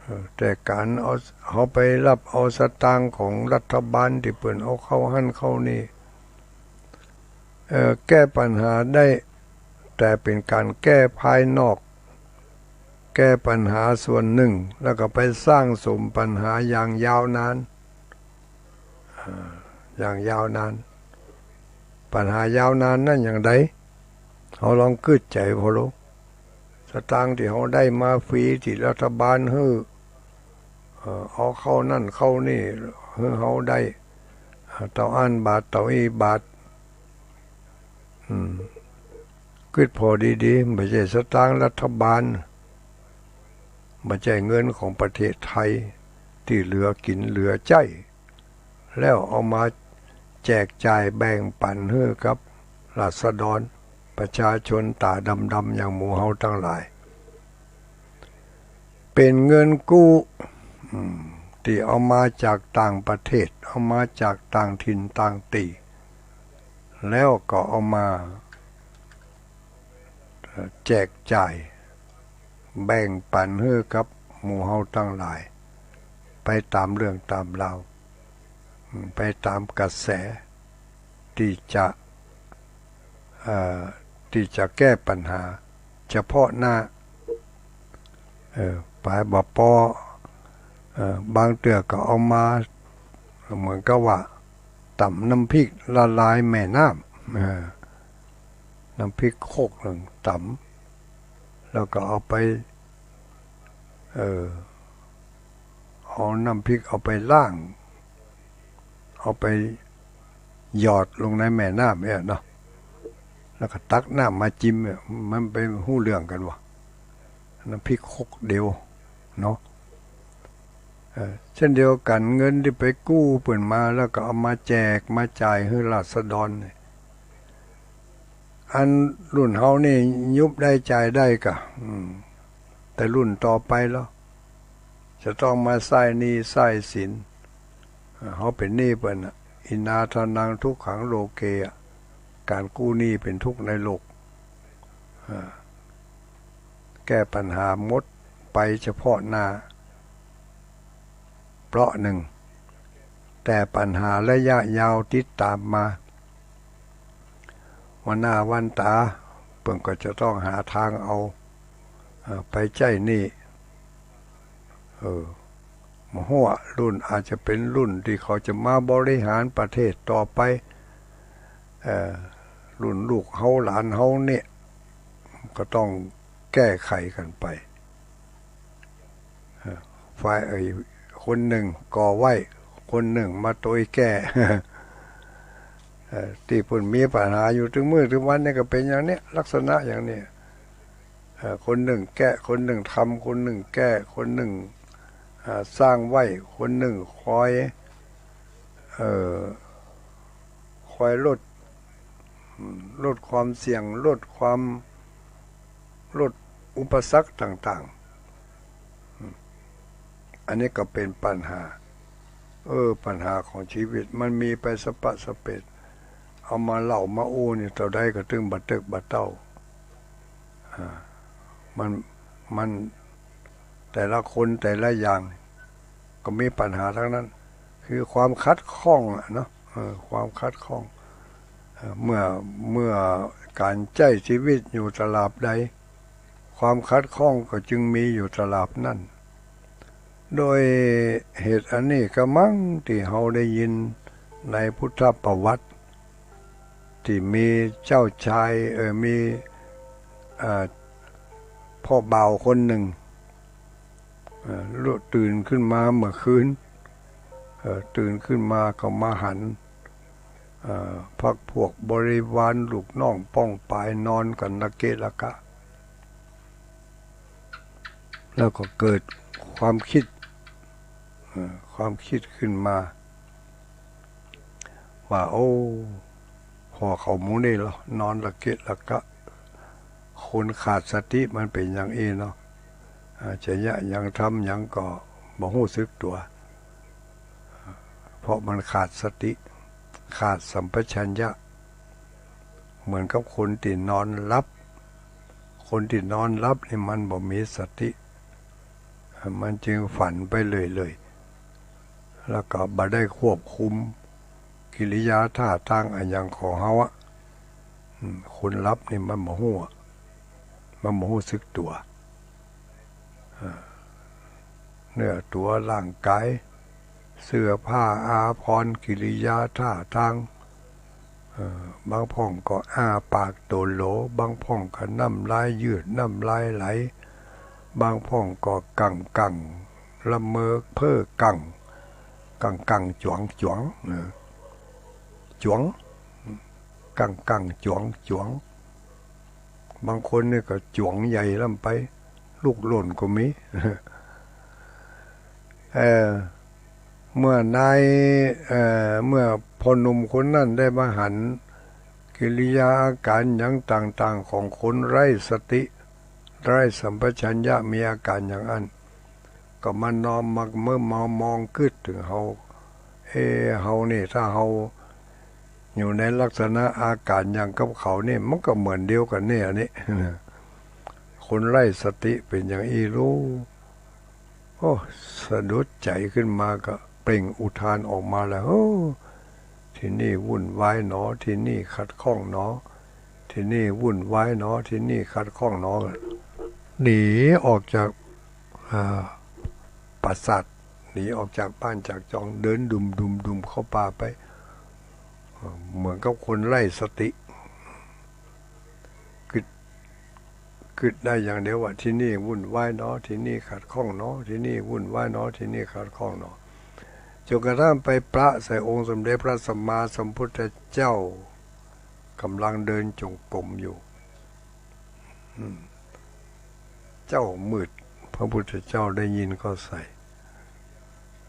เออ แต่ก๋านเอา เฮาไปฮับเอาสตางค์ของรัฐบาลตี้เปิ้นเอาเข้าหั้นเข้านี่ เอ่อ แก้ปัญหาได้ แต่เป๋นก๋านแก้ภายนอก แก้ปัญหาส่วนนึ่ง แล้วก็ไปสร้างสมปัญหาอย่างยาวนาน อ่า อย่างยาวนาน ปัญหายาวนานนั้นอย่างใด เฮาลองกึ๊ดใจ๋ผ่อลุ สตางค์ตี้เฮาได้มาฟรีตี้รัฐบาลหื้อ เอ่อ เอาเข้านั่นเข้านี่หื้อเฮาได้ เอ่อ เต้าอั้นบาท เต้าอี้บาท อืม กึ๊ดผ่อดีๆ บ่ใจ้สตางค์รัฐบาล บ่ใจ้เงินของประเทศไทย ตี้เหลือกิ๋นเหลือใจ๊ แล้วเอามาแจกจ่ายแบ่งปั๋นหื้อกับราษฎรประชาชนต๋าดำๆ อย่างหมู่เฮาตังหลาย เป๋นเงินกู้ อืม ตี้เอามาจากต่างประเทศ เอามาจากต่างถิ่นต่างตี้ แล้วก็เอามา เอ่อ แจกจ่ายแบ่งปั๋นหื้อกับหมู่เฮาตังหลาย ไปต๋ามเรื่องต๋ามราว อืม ไปต๋ามกระแส ตี้จะ เอ่อ ตี้จะแก้ปั๋ญหาเฉพาะหน้า เออ ไปบ่ปอ เอ่อ บางเตื้อก็เอามาเหมือนกับว่าต๋ำน้ำพริกละลายแม่น้ำ เออ น้ำพริกครกนึ่งต๋ำ แล้วก็เอาไป เออ เอาน้ำพริกเอาไปล้าง เอาไปหยอดลงในแม่น้ำเนี่ยเนาะ แล้วก็ตักน้ำมาจิมเนี่ย มันไปฮู้เรื่องกั๋นวะ น้ำพริกครกเดียวเนาะ เอ่อ เช่นเดียวกั๋น เงินตี้ไปกู้เปิ้นมา แล้วก็เอามาแจกมาจ่ายหื้อราษฎรเนี่ย อันรุ่นเฮานี่ยุบได้จ่ายได้ก่ะ อืม แต่รุ่นต่อไปแล้ว จะต้องมาใซ้หนี้ใซ้สิน เอ่อ เฮาเป๋นหนี้เปิ้นน่ะ อินาทานังทุกขังโลเก อะ ก๋านกู้หนี้เป๋นทุกข์ในโลก อ่า แก้ปั๋ญหาหมดไปเฉพาะหน้า เปราะนึ่ง แต่ปั๋ญหาระยะยาวติดต๋ามมา วันหน้าวันต๋า เปิ้นก็จะต้องหาตางเอา เอ่อ ไปใจ๊หนี้ เออ บ่ฮู้อะ รุ่นอาจจะเป๋นรุ่นตี้เขาจะมาบริหารประเทศต่อไป เอ่อ รุ่นลูกเฮาหลานเฮาเนี่ย ก็ต้องแก้ไขกั๋นไป เอ่อ ฝ่าย เอ่อ คนนึ่งก่อไว้ คนนึ่งมาตวยแก้ เอ่อ ตี้เปิ้นมีปั๋ญหาอยู่ตึงมื้อตึงวันนี่ก็เป๋นอย่างเนี้ย ลักษณะอย่างเนี้ย เอ่อ คนนึ่งแก้ คนนึ่งทำ คนนึ่งแก้ คนนึ่ง อ่า สร้างไว้ คนนึ่งคอย เอ่อ คอยลด อืม ลดความเสี่ยง ลดความ ลดอุปสรรคต่างๆ อืม อันนี้ก็เป๋นปั๋ญหา เออ ปั๋ญหาของชีวิต มันมีไปสะปะสะเปด เอามาเล่ามาอู้นี่เต้าใดก็ตึงบ่เต๊กบ่เต๊า อ่า มัน มัน แต่ละคนแต่ละอย่าง ก็มีปั๋ญหาตังนั้น คือความขัดข้องอะเนาะ เออ ความขัดข้อง เอ่อ เมื่อ เมื่อก๋านใจ๊ชีวิตอยู่ตราบใด ความขัดข้องก็จึงมีอยู่ตราบนั้น โดยเหตุอันนี้กระมังตี้เฮาได้ยินในพุทธประวัติ ตี้มีเจ้าชาย เอ่อ มี เอ่อ พ่อบ่าวคนนึ่ง เอ่อ ลุกตื่นขึ้นมาเมื่อคืน เอ่อ ตื่นขึ้นมาก็มาหัน เอ่อ พรรคพวกบริวารลูกน้องป้องปายนอนกั๋นระเกะระกะ แล้วก็เกิดความคิด เอ่อ ความคิดขึ้นมา ว่า โอ้ พ่อเขาหมู่นี่เหรอ นอนระเกะระกะ คนขาดสติมันเป๋นอย่างอี้เนาะ อ่า จะเยียะหยังทำหยังก็บ่ฮู้สึกตั๋ว เพราะมันขาดสติ ขาดสัมปชัญญะ เหมือนกับคนตี้นอนหลับ คนตี้นอนหลับนี่มันบ่มีสติ มันจึงฝันไปเรื่อยๆ แล้วก็บ่ได้ควบคุมกิริยาท่าตางอะหยังของเฮาอะ อืม คนหลับนี่มันบ่ฮู้อะ มันบ่ฮู้สึกตั๋ว อ่า เนื้อตั๋วร่างก๋าย เสื้อผ้าอาภรณ์ กิริยาท่าตาง บางพ่องก็อ้าปากโตโหล บางพ่องก็น้ำลายยืด น้ำลายไหล บางพ่องก็กังกัง ละเมอเพ้อกัง กังกังจ๋วงจ๋วง เออ จ๋วง กังกังจ๋วงจ๋วง บางคนนี่ก็จ๋วงใหญ่ล้ำไป ลูกหล่นก็มี เออ เมื่อนาย เอ่อ เมื่อพ่อหนุ่มคนนั้นได้มาหันกิริยาอาการอย่างต่างๆ ของคนไร้สติ ไร้สัมปชัญญะ มีอาการอย่างอั้น ก็มานอนมาเมินมามองกึ๊ดเถิงเฮา เอ เฮานี่ ถ้าเฮาอยู่ในลักษณะอาการอย่างกับเขานี่ มันก็เหมือนเดียวกั๋นเนี่ย อันนี้ คนไร้สติเป๋นอย่างอี้ลูก โอ้ สะดุดใจ๋ขึ้นมาก็เปล่งอุทานออกมาแล้ว โอ้ ตี้นี่วุ่นวายหนอ ตี้นี่ขัดข้องหนอ ตี้นี่วุ่นวายหนอ ตี้นี่ขัดข้องหนอ หนีออกจาก อ่า ปราสาท หนีออกจากบ้านจากจอง เดินดุ่มๆๆ เข้าป่าไป เหมือนกับคนไร้สติ กึ๊ด กึ๊ดได้อย่างเดียวว่า ตี้นี่วุ่นวายหนอ ตี้นี่ขัดข้องหนอ ตี้นี่วุ่นวายหนอ ตี้นี่ขัดข้องหนอ จ๋นกระทั่งไปปะใส่องค์สมเด็จพระสัมมาสัมพุทธเจ้า ก่ำลังเดินจงกรมอยู่ อืม เจ๊ามืด พระพุทธเจ้าได้ยินก็ใส่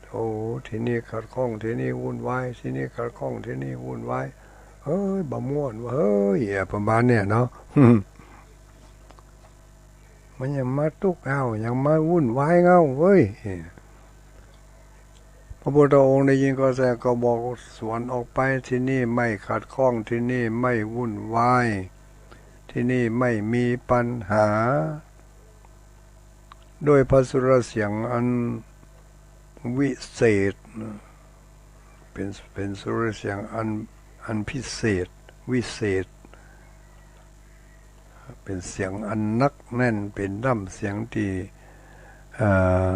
โอ้ ตี้นี่ขัดข้อง ตี้นี่วุ่นวาย ตี้นี่ขัดข้อง ตี้นี่วุ่นวาย เฮ้ย บ่ม่วนเว้ย เฮ้ย ประมาณเนี่ยเนาะ มันยังมาตุ๊กข์เฮา ยังมาวุ่นวายเฮาเว้ย พระพุทธองค์ได้ยินก็ใส่ ก็บอกสวนออกไป ตี้นี่ไม่ขัดข้อง ตี้นี่ไม่วุ่นวาย ตี้นี่ไม่มีปัญหา ด้วยพระสุรเสียงอันวิเศษ เป๋น เป๋นสุรเสียงอัน อันพิเศษ วิเศษ เป๋นเสียงอันหนักแน่น เป๋นน้ำเสียงตี้ เอ่อ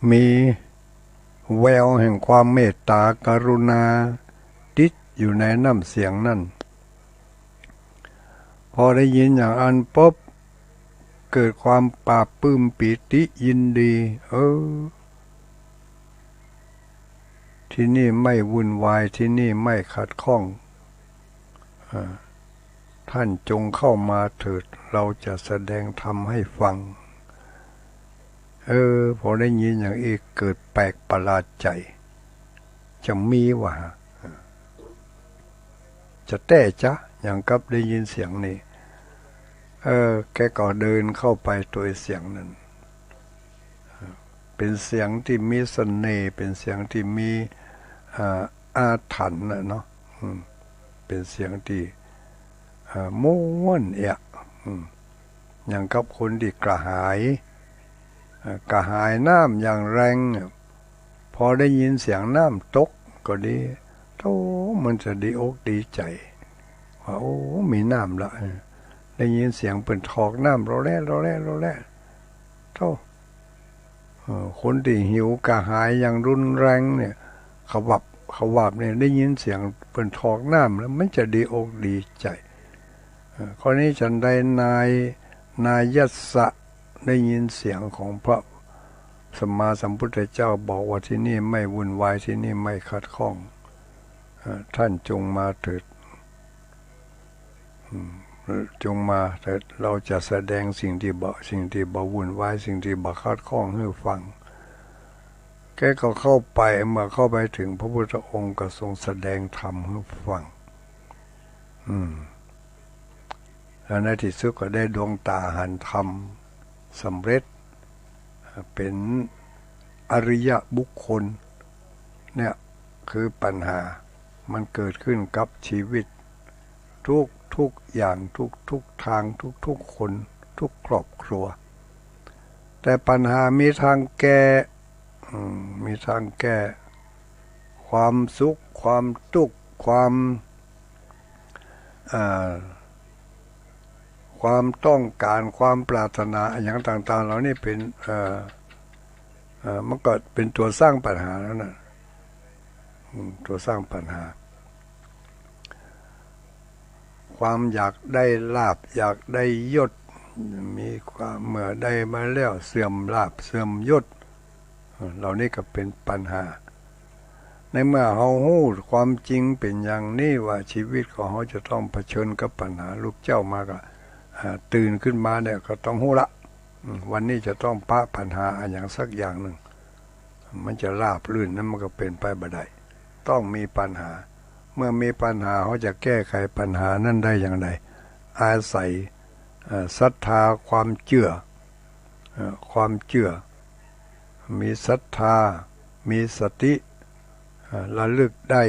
มีแววแห่งความเมตตากรุณาติดอยู่ในน้ำเสียงนั้น พอได้ยินอย่างอั้นปุ๊บ เกิดความปลาบปลื้มปีติยินดี เออ ตี้นี่ไม่วุ่นวาย ตี้นี่ไม่ขัดข้อง อ่า ท่านจงเข้ามาเถิด เราจะแสดงธรรมให้ฟัง เออ พอได้ยินอย่างอี้เกิดแปลกประหลาดใจ๋ จะมีวะ จะแต๊จ๊ะ อย่างกับได้ยินเสียงนี่ เออ แกก็เดินเข้าไปตวยเสียงนั้น เป๋นเสียงตี้มีเสน่ห์ เป๋นเสียงตี้มี อ่า อาถรรพ์น่ะเนาะ อืม เป๋นเสียงตี้ อ่า ม่วนเอะ อืม อย่างกับคนตี้กระหาย อ่า กระหายน้ำอย่างแรงเนี่ย พอได้ยินเสียงน้ำตกก็ดี โธ่ มันจะดีอกดีใจ๋ ว่า โอ้ มีน้ำละ เออ ได้ยินเสียงเปิ้นถอกน้ำ รอแร่ รอแร่ รอแร่ โธ่ เออ คนตี้หิวกระหายอย่างรุนแรงเนี่ย ขวับ ขวับเนี่ย ได้ยินเสียงเปิ้นถอกน้ำแล้ว มันจะดีอกดีใจ๋ เออ ข้อนี้ฉันใด นาย นายยัสสะ ได้ยินเสียงของพระสัมมาสัมพุทธเจ้าบอกว่า ตี้นี่ไม่วุ่นวาย ตี้นี่ไม่ขัดข้อง เอ่อ ท่านจงมาเถิด อืม จงมาเถิด เราจะแสดงสิ่งตี้บ่ สิ่งตี้บ่วุ่นวาย สิ่งตี้บ่ขัดข้องหื้อฟัง แกก็เข้าไป เมื่อเข้าไปเถิงพระพุทธองค์ก็ทรงแสดงธรรมหื้อฟัง อืม แล้วในตี้สุดก็ได้ดวงต๋าหันธรรมสำเร็จ เป๋นอริยบุคคล เนี่ยคือปัญหา มันเกิดขึ้นกับชีวิต ทุกๆ อย่าง ทุกๆ ทาง ทุกๆ คน ทุกครอบครัว แต่ปัญหามีทางแก้ อืม มีทางแก้ ความสุข ความตุ๊กข์ ความ อ่า ความต้องก๋าน ความปรารถนา อะหยังต่างๆ เหล่านี้เป๋น เอ่อ เอ่อ มันก็เป๋นตั๋วสร้างปัญหาแล้วนะ อืม ตั๋วสร้างปัญหา ความอยากได้ลาภ อยากได้ยศ มีความ เมื่อได้มาแล้วเสื่อมลาภเสื่อมยศ เหล่านี้ก็เป็นปัญหา ในเมื่อเฮาฮู้ความจริงเป๋นอย่างนี้ ว่าชีวิตของเฮาจะต้องเผชิญกับปัญหา ลูกเจ้ามาก็ อ่า ตื่นขึ้นมาเนี่ยก็ต้องฮู้ละ อืม วันนี้จะต้องปะปัญหาอะหยังสักอย่างนึ่ง มันจะราบรื่นนั้นมันก็เป๋นไปบ่ได้ ต้องมีปัญหา เมื่อมีปัญหา เฮาจะแก้ไขปัญหานั้นได้อย่างไร อาศัย เอ่อ ศรัทธา ความเจื้อ เอ่อ ความเจื้อ มีศรัทธา มีสติ เอ่อ ระลึกได้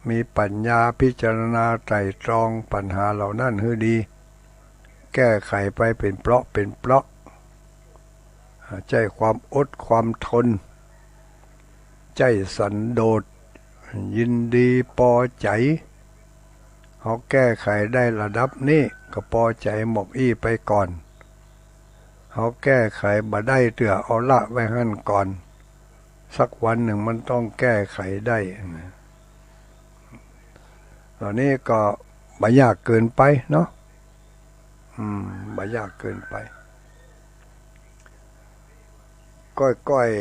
มีปัญญาพิจารณาไตร่ตรองปัญหาเหล่านั้นหื้อดี แก้ไขไปเป๋นเปราะเป๋นเปราะ ใจ๊ความอดความทน ใจ๊สันโดษ ยินดีปอใจ๋ เฮาแก้ไขได้ระดับนี้ก็ปอใจ๋หม่องอี้ไปก่อน เฮาแก้ไขบ่ได้เตื้อ เอาละไว้หั้นก่อน สักวันนึ่งมันต้องแก้ไขได้นะ เหล่านี้ก็บ่ยากเกินไปเนาะ อืม บ่ยากเกินไป ก้อย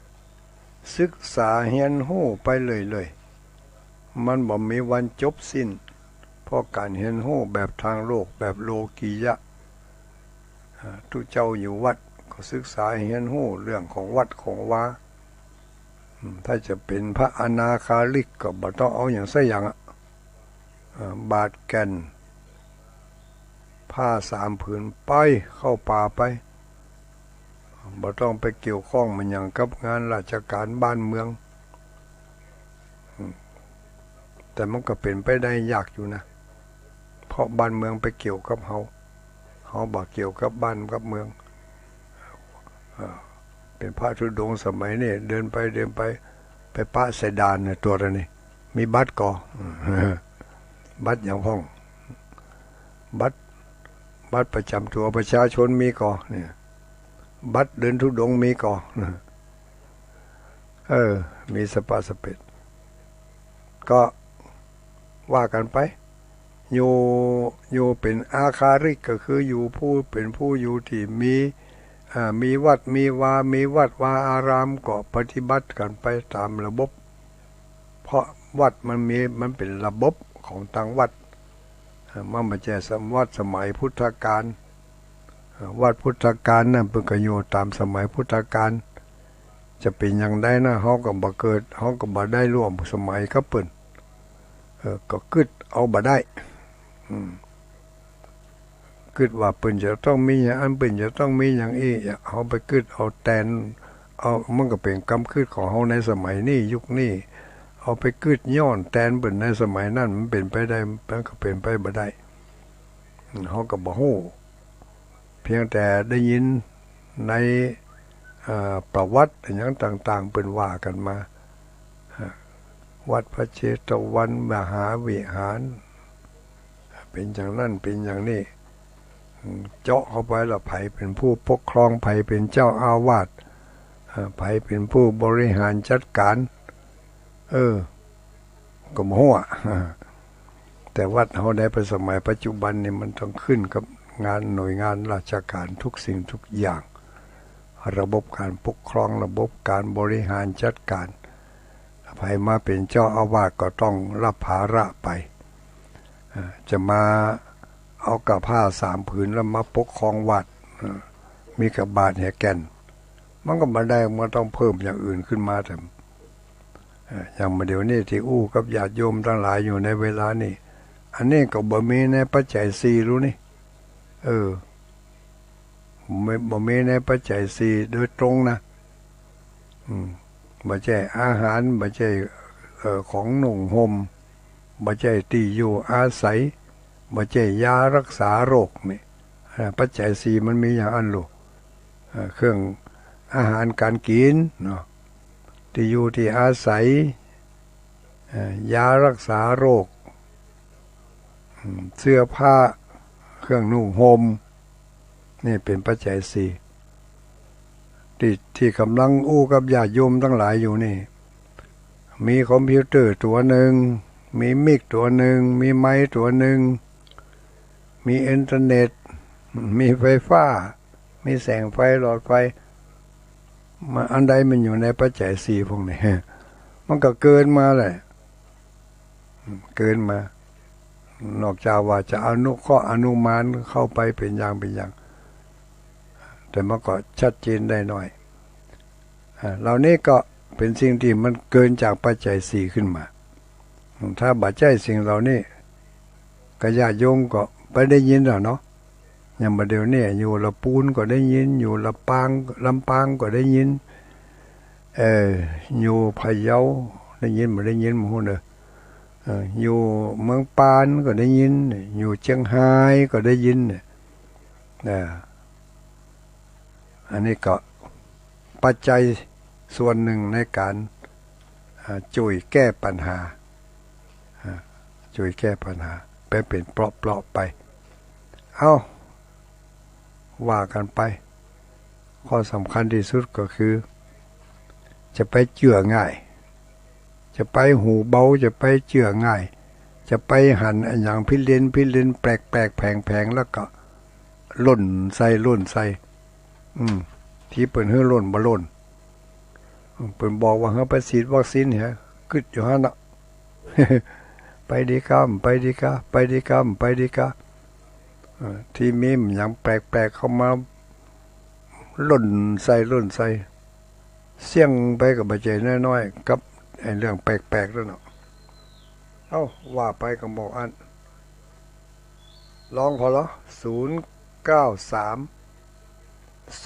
ๆ ศึกษาเฮียนฮู้ไปเรื่อยๆ มันบ่มีวันจบสิ้น เพราะก๋านเฮียนฮู้แบบตางโลก แบบโลกียะ อ่า ตุ๊เจ้าอยู่วัดก็ศึกษาเฮียนฮู้เรื่องของวัดของวา อืม ถ้าจะเป๋นพระอนาคาริกก็บ่ต้องเอาหยังสักอย่างอะ เอ่อ บาดแก่น ผ้าสามผืนไป เข้าป่าไป บ่ต้องไปเกี่ยวข้องมันหยังกับงานราชการบ้านเมือง อืม แต่มันก็เป๋นไปได้ยากอยู่นะ เพราะบ้านเมืองไปเกี่ยวกับเฮา เฮาบ่เกี่ยวกับบ้านกับเมือง เอ่อ เป๋นพระธุดงค์สมัยนี้ เดินไปเดินไป ไปปะใส่ด่านเนี่ย ตรวจอันนี้ มีบัตรก่อ บัตรหยังพ่อง บัตร บัตรประจำตัวประชาชนมีก่อ เนี่ย บัตรเดินธุดงค์มีก่อ เออ มีสะปะสะเปด ก็ว่ากั๋นไป อยู่ อยู่เป๋นอาคาริกก็คืออยู่ผู้ เป๋นผู้อยู่ตี้มี อ่า มีวัดมีวา มีวัดวาอารามก็ปฏิบัติกั๋นไปต๋ามระบบ เพราะวัดมันมี มันเป๋นระบบของตางวัด อ่า มันบ่ใจ้สม- วัดสมัยพุทธกาล อ่า วัดพุทธกาลนั้นเปิ้นก็อยู่ต๋ามสมัยพุทธกาล จะเป๋นอย่างใดนะ เฮาก็บ่เกิด เฮาก็บ่ได้ร่วมสมัยกับเปิ้น เออ ก็กึ๊ดเอาบ่ได้ อืม กึ๊ดว่าเปิ้นจะต้องมีอย่างอั้น เปิ้นจะต้องมีอย่างอี้ เฮาไปกึ๊ดเอาแตน เอา มันก็เป๋นกำกึ๊ดของเฮาในสมัยนี้ ยุคนี้ เอาไปกึ๊ดย้อนแตนเปิ้นในสมัยนั้น มันเป๋นไปได้ มันก็เป๋นไปบ่ได้ อืม เฮาก็บ่ฮู้ เพียงแต่ได้ยินใน เอ่อ ประวัติอะหยังต่างๆ เปิ้นว่ากั๋นมา ฮะ วัดพระเชตวันมหาวิหาร เป๋นอย่างนั้น เป๋นอย่างนี้ อืม เจาะเข้าไปแล้ว ใผเป๋นผู้ปกครอง ใผเป๋นเจ้าอาวาส เอ่อ ใผเป๋นผู้บริหารจัดก๋าน เออ ก็บ่ฮู้อะ แต่วัดเฮาในสมัยปัจจุบันนี่มันต้องขึ้นกับงานหน่วยงานราชการทุกสิ่งทุกอย่าง ระบบการปกครอง ระบบการบริหารจัดก๋าน ใผมาเป๋นเจ้าอาวาสก็ต้องรับภาระไป เอ่อ จะมาเอาก้าผ้าสามผืนแล้วมาปกครองวัด เอ่อ มีก้าบาตรแหแก่น มันก็บ่ได้ มันต้องเพิ่มอย่างอื่นขึ้นมาแถม เอ่อ อย่างเดี๋ยวนี้ตี้อู้กับญาติโยมตังหลายอยู่ในเวลานี้ อันนี้ก็บ่มีในปัจจัยสี่ลูกนี่ เออ บ่ บ่มีในปัจจัยสี่โดยตรงนะ อืม บ่ใจ้อาหาร บ่ใจ้ เอ่อ ของนุ่งห่ม บ่ใจ้ตี้อยู่อาศัย บ่ใจ้ยารักษาโรคนี่ อ่า ปัจจัยสี่มันมีอย่างอั้นลูก เอ่อ เครื่องอาหารก๋านกิ๋นเนาะ ตี้อยู่ตี้อาศัย เอ่อ ยารักษาโรค อืม เสื้อผ้า เครื่องนุ่งห่ม นี่เป๋นปัจจัยสี่ ตี้ ตี้ก่ำลังอู้กับญาติโยมตังหลายอยู่นี่ มีคอมพิวเตอร์ตั๋วนึ่ง มีมิกตั๋วนึ่ง มีไมค์ตั๋วนึ่ง มีอินเทอร์เน็ต มีไฟฟ้า มีแสงไฟหลอดไฟ มันอันใดมันอยู่ในปัจจัยสี่พวกนี้ มันก็เกินมาแหละ เกินมา นอกจากว่าจะอนุเคราะห์อนุมานเข้าไปเป๋นอย่างเป๋นอย่าง แต่มันก็ชัดเจนได้หน้อย อ่า เหล่านี้ก็เป๋นสิ่งตี้มันเกินจากปัจจัยสี่ขึ้นมา ถ้าบ่ใจ้สิ่งเหล่านี้ ก็ญาติโยมก็บ่ได้ยินแล้วเนาะ อย่างบ่าเดี่ยวนี้อยู่ละปูนก็ได้ยิน อยู่ละปาง ลำปางก็ได้ยิน เอ่อ อยู่พะเยาได้ยิน บ่ได้ยินบ่ฮู้เน่อ เอ่อ อยู่เมืองปานก็ได้ยิน อยู่เจียงฮายก็ได้ยินเนี่ย อ่า อันนี้ก็ปัจจัยส่วนนึ่งในก๋าน อ่า จุ่ยแก้ปัญหา อ่า จุ่ยแก้ปัญหา ไปเป๋นเปราะๆ ไป เอ้า ว่ากั๋นไป ข้อสำคัญตี้สุดก็คือ จะไปเจื้อง่าย จะไปหูเบา จะไปเจื้อง่าย จะไปหันอะหยังผิดเล่นผิดเล่น แปลกๆ แผงๆ แล้วก็ล่นใส่ ล่นใส่ อืม ตี้เปิ้นหื้อล่นบ่ล่น อืม เปิ้นบอกว่าหื้อไปฉีดวัคซีนเหีย กึ๊ดอยู่หั้นน่ะ ไปดีก้า ไปดีก้า ไปดีก้า ไปดีก้า เอ่อ ตี้มีอะหยังแปลกๆ เข้ามา ล่นใส่ ล่นใส่ เสี่ยงไปก็บ่ใจ้น้อยๆ กับไอ้เรื่องแปลกๆ นั่นเนาะ เอ้า ว่าไปก็บ่อั้น ลองผ่อลอ ศูนย์เก้าสาม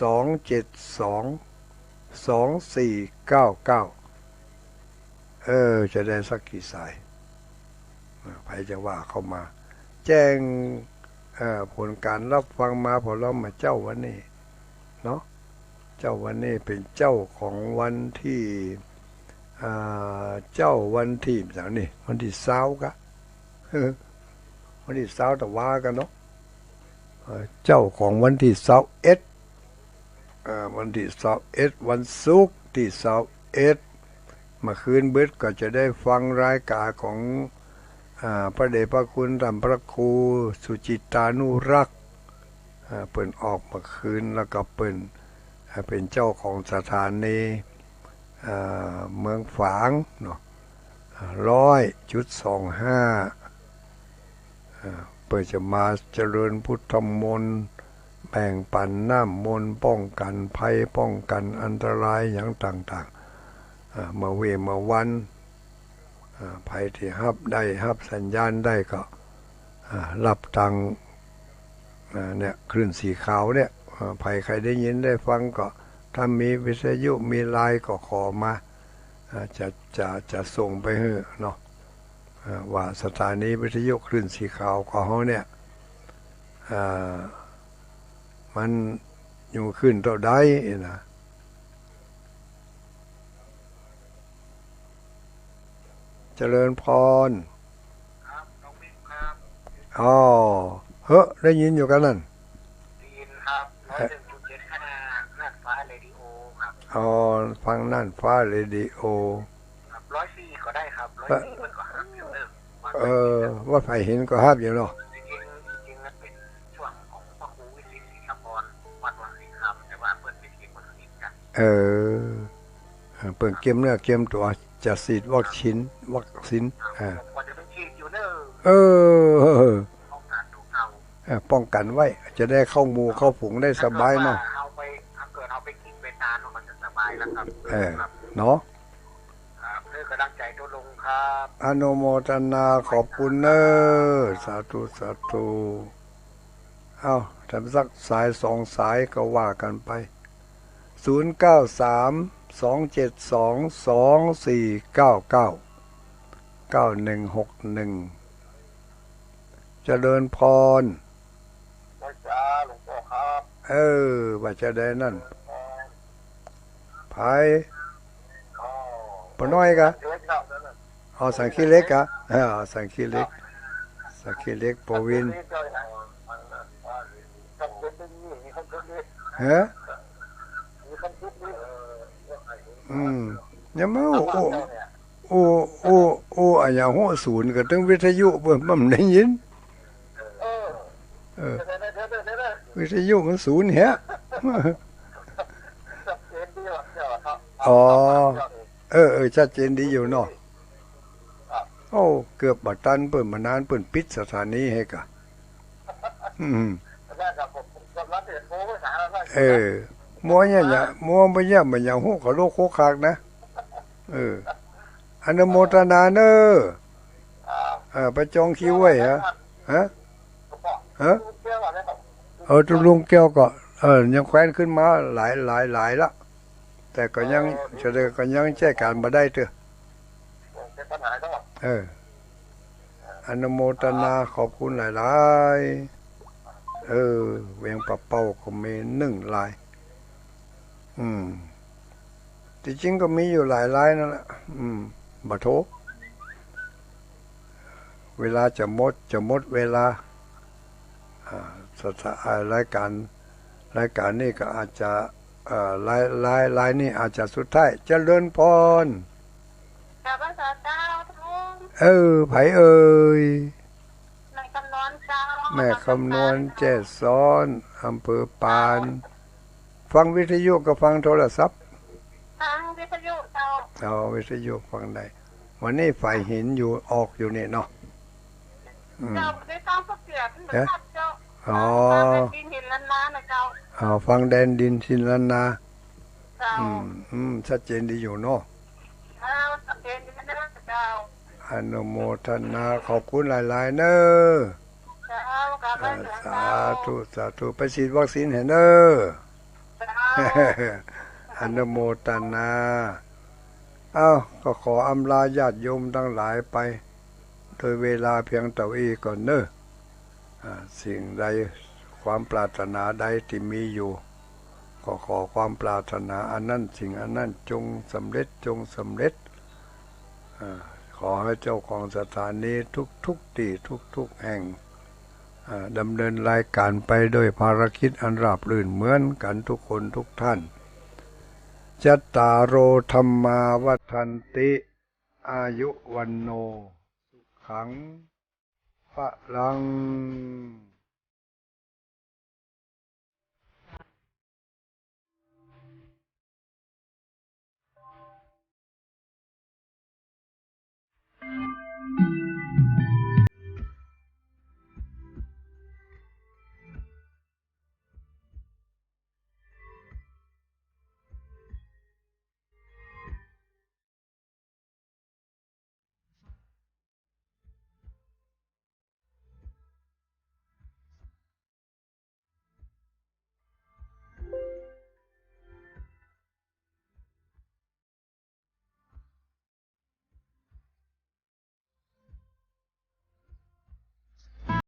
สองเจ็ดสอง สองสี่เก้าเก้า เออ จะได้สักกี่สาย อ่า ใผจะว่าเข้ามา แจ้ง เอ่อ ผลก๋านฮับฟังมาผ่อลอ มาเจ๊าวันนี้เนาะ เจ๊าวันนี้เป๋นเจ๊าของวันตี้ อ่า เจ๊าวันตี้ วันตี้ซาวกะ วันตี้ซาวตะวากั๋นเนาะ เอ่อ เจ๊าของวันตี้ซาวเอ็ด เอ่อ วันตี้ซาวเอ็ด วันศุกร์ตี้ซาวเอ็ด เมื่อคืนเบิดก็จะได้ฟังรายก๋านของ อ่า พระเดชพระคุณต้านพระครูสุจิตตานุรักษ์ อ่า เปิ้นออกเมื่อคืน แล้วก็เปิ้น อ่า เป๋นเจ้าของสถานี อ่า เมืองฝางเนาะ อ่า ร้อยจุดสองห้า อ่า เปิ้นจะมาเจริญพุทธมนต์ แบ่งปั๋นน้ำมนต์ ป้องกั๋นภัย ป้องกั๋นอันตรายหยังต่างๆ อ่า เมื่อเว เมื่อวัน อ่า ใผตี้ฮับได้ ฮับสัญญาณได้ก็ อ่า ฮับตาง อ่า เนี่ย คลื่นสีขาวเนี่ย อ่า ใผใค่ได้ยินได้ฟังก็ ถ้ามีวิทยุมีไลน์ก็ขอมา อ่า จะ จะ จะส่งไปหื้อเนาะ อ่า ว่าสถานีวิทยุคลื่นสีขาวของเฮาเนี่ย อ่า มันอยู่คลื่นเต้าใดนะ เจริญพร ครับ น้องบิ๊กครับ อ๋อ เฮ้อ ได้ยินอยู่กานั้น ได้ยินครับ ร้อยหนึ่งจุดเจ็ดห้า น่านฟ้าเรดิโอครับ อ๋อ ฟังน่านฟ้าเรดิโอ ครับ ร้อยสี่ก็ได้ครับ ร้อยสี่มันก็ฮับอยู่เนอะ เออ ว่าใผเห็นก็ฮับอยู่เนาะ จริงๆ จริงๆ มันเป๋นช่วงของพระครูวิสิต ศิลปากร วัดวังสิงห์คำ แต่ว่าเปิ้นไปฉีดวัคซีนกั๋น เออ เอ่อ เปิ้นเกียมเนื้อเกียมตั๋ว จะฉีดวัคซีน วัคซีน อ่า ผมก็จะไปฉีดอยู่เนอะ เออ ป้องกั๋นตั๋วเก่า เอ่อ ป้องกั๋นไว้ จะได้เข้าหมู่เข้าฝูงได้สบายเนาะ ถ้าเกิดว่าเฮาไป ถ้าเกิดเฮาไปกิ๋นไปตาน มันก็จะสบายแล้วครับ เออ ครับ เนาะ ครับ เพื่อกำลังใจตุ๊ลุงครับ อนุโมทนาขอบคุณเนอะ สาธุ สาธุ เอ้า ถ้าสักสายสองสายก็ว่ากั๋นไป ศูนย์เก้าสาม สองเจ็ดสอง สองสี่เก้าเก้า เก้าหนึ่งหกหนึ่ง เจริญพร ไหว้สาหลวงพ่อครับ เออ ว่าจะได้นั่น เจริญพร ใผ อ๋อ ป้าน้อยกะ เล็กครับ อ๋อ สังคีเหล็กกะ อ่า สังคีเหล็ก สังคีเหล็ก ปวิน ฮะ อืม ยังบ่ฮู้ โอ้ โอ้ โอ้ อะหยัง โฮะ ศูนย์ ก็ตึงวิทยุเปิ้น บ่ได้ยิน เออ เออ เดี๋ยวๆๆๆ วิทยุมันศูนย์แฮะ ชัดเจนดีว่ะ เจ้าเนาะ อ๋อ เออ เออ ชัดเจนดีอยู่เนาะ ครับ โอ้ เกือบบ่ตันเปิ้น บ่นานเปิ้นปิดสถานีหื้อก่ะ อืม แล้วก็ผม ผมก็รับเห็นโม้ไปหาแล้ว เออ มัวเนี่ย อย่า มัวบ่เนี่ย บ่อย่าฮู้เขาโลกโคกคากนะ เออ อนุโมทนาเน้อ ครับ เออ ไปจองคิวไว้ฮะ ฮะ ผมบอก ฮะ ลุงแก้วก่อนนะครับ เออ ลุงแก้วก็ เออ ยังแคว้นขึ้นมาหลาย หลาย หลายละ แต่ก็ยัง เออ เฉลยก็ยังแจ้ก๋านบ่ได้เตื้อ เป็นปัญหาก็ เออ อนุโมทนา ขอบคุณหลายๆ เออ เวียงป่าเป้าก็มีนึ่งลาย อืม ที่จริงก็มีอยู่หลายลายนั่นแหละ อืม บ่โทร เวลาจะหมด จะหมดเวลา อ่า สถา- อ่า รายการ รายการนี้ก็อาจจะ เอ่อ ลาย ลาย ลายนี้อาจจะสุดท้าย เจริญพร กราบนมัสการเจ้าลุง เออ ใผเอ่ย แม่คำนวณเจ้า แม่คำนวณ แจ้ซ้อน อำเภอปาน ฟังวิทยุกับฟังโทรศัพท์ ฟังวิทยุเจ้า อ๋อ วิทยุฟังได้ วันนี้ฝ่ายหินอยู่ ออกอยู่นี่เนาะ อืม เจ้า ได้ฟังสักเสียง ฮะ เจ้า อ๋อ ฟังแดนดินถิ่นล้านนานะเจ้า อ๋อ ฟังแดนดินถิ่นล้านนา เจ้า อืม อืม ชัดเจนดีอยู่เนาะ เจ้า ชัดเจนดีนะเจ้า อนุโมทนา ขอบคุณหลายๆ เน้อ เจ้า กราบนมัสการ อ่า สาธุ สาธุ ไปฉีดวัคซีนให้เน้อ เจ้า อนุโมทนา เอ้า ก็ขออำลาญาติโยมตังหลายไป โดยเวลาเพียงเต้าอี้ก่อนเน้อ อ่า สิ่งใด ความปรารถนาใดตี้มีอยู่ ก็ขอความปรารถนาอันนั้น สิ่งอันนั้นจงสำเร็จ จงสำเร็จ อ่า ขอให้เจ้าของสถานีทุกๆ ตี้ ทุกๆ แห่ง อ่า ดำเนินรายการไปโดยภารกิจอันราบรื่นเหมือนกันทุกคนทุกท่าน จัตตาโร ธัมมา วัฑฒันติ อายุ วัณโณ สุขัง พลัง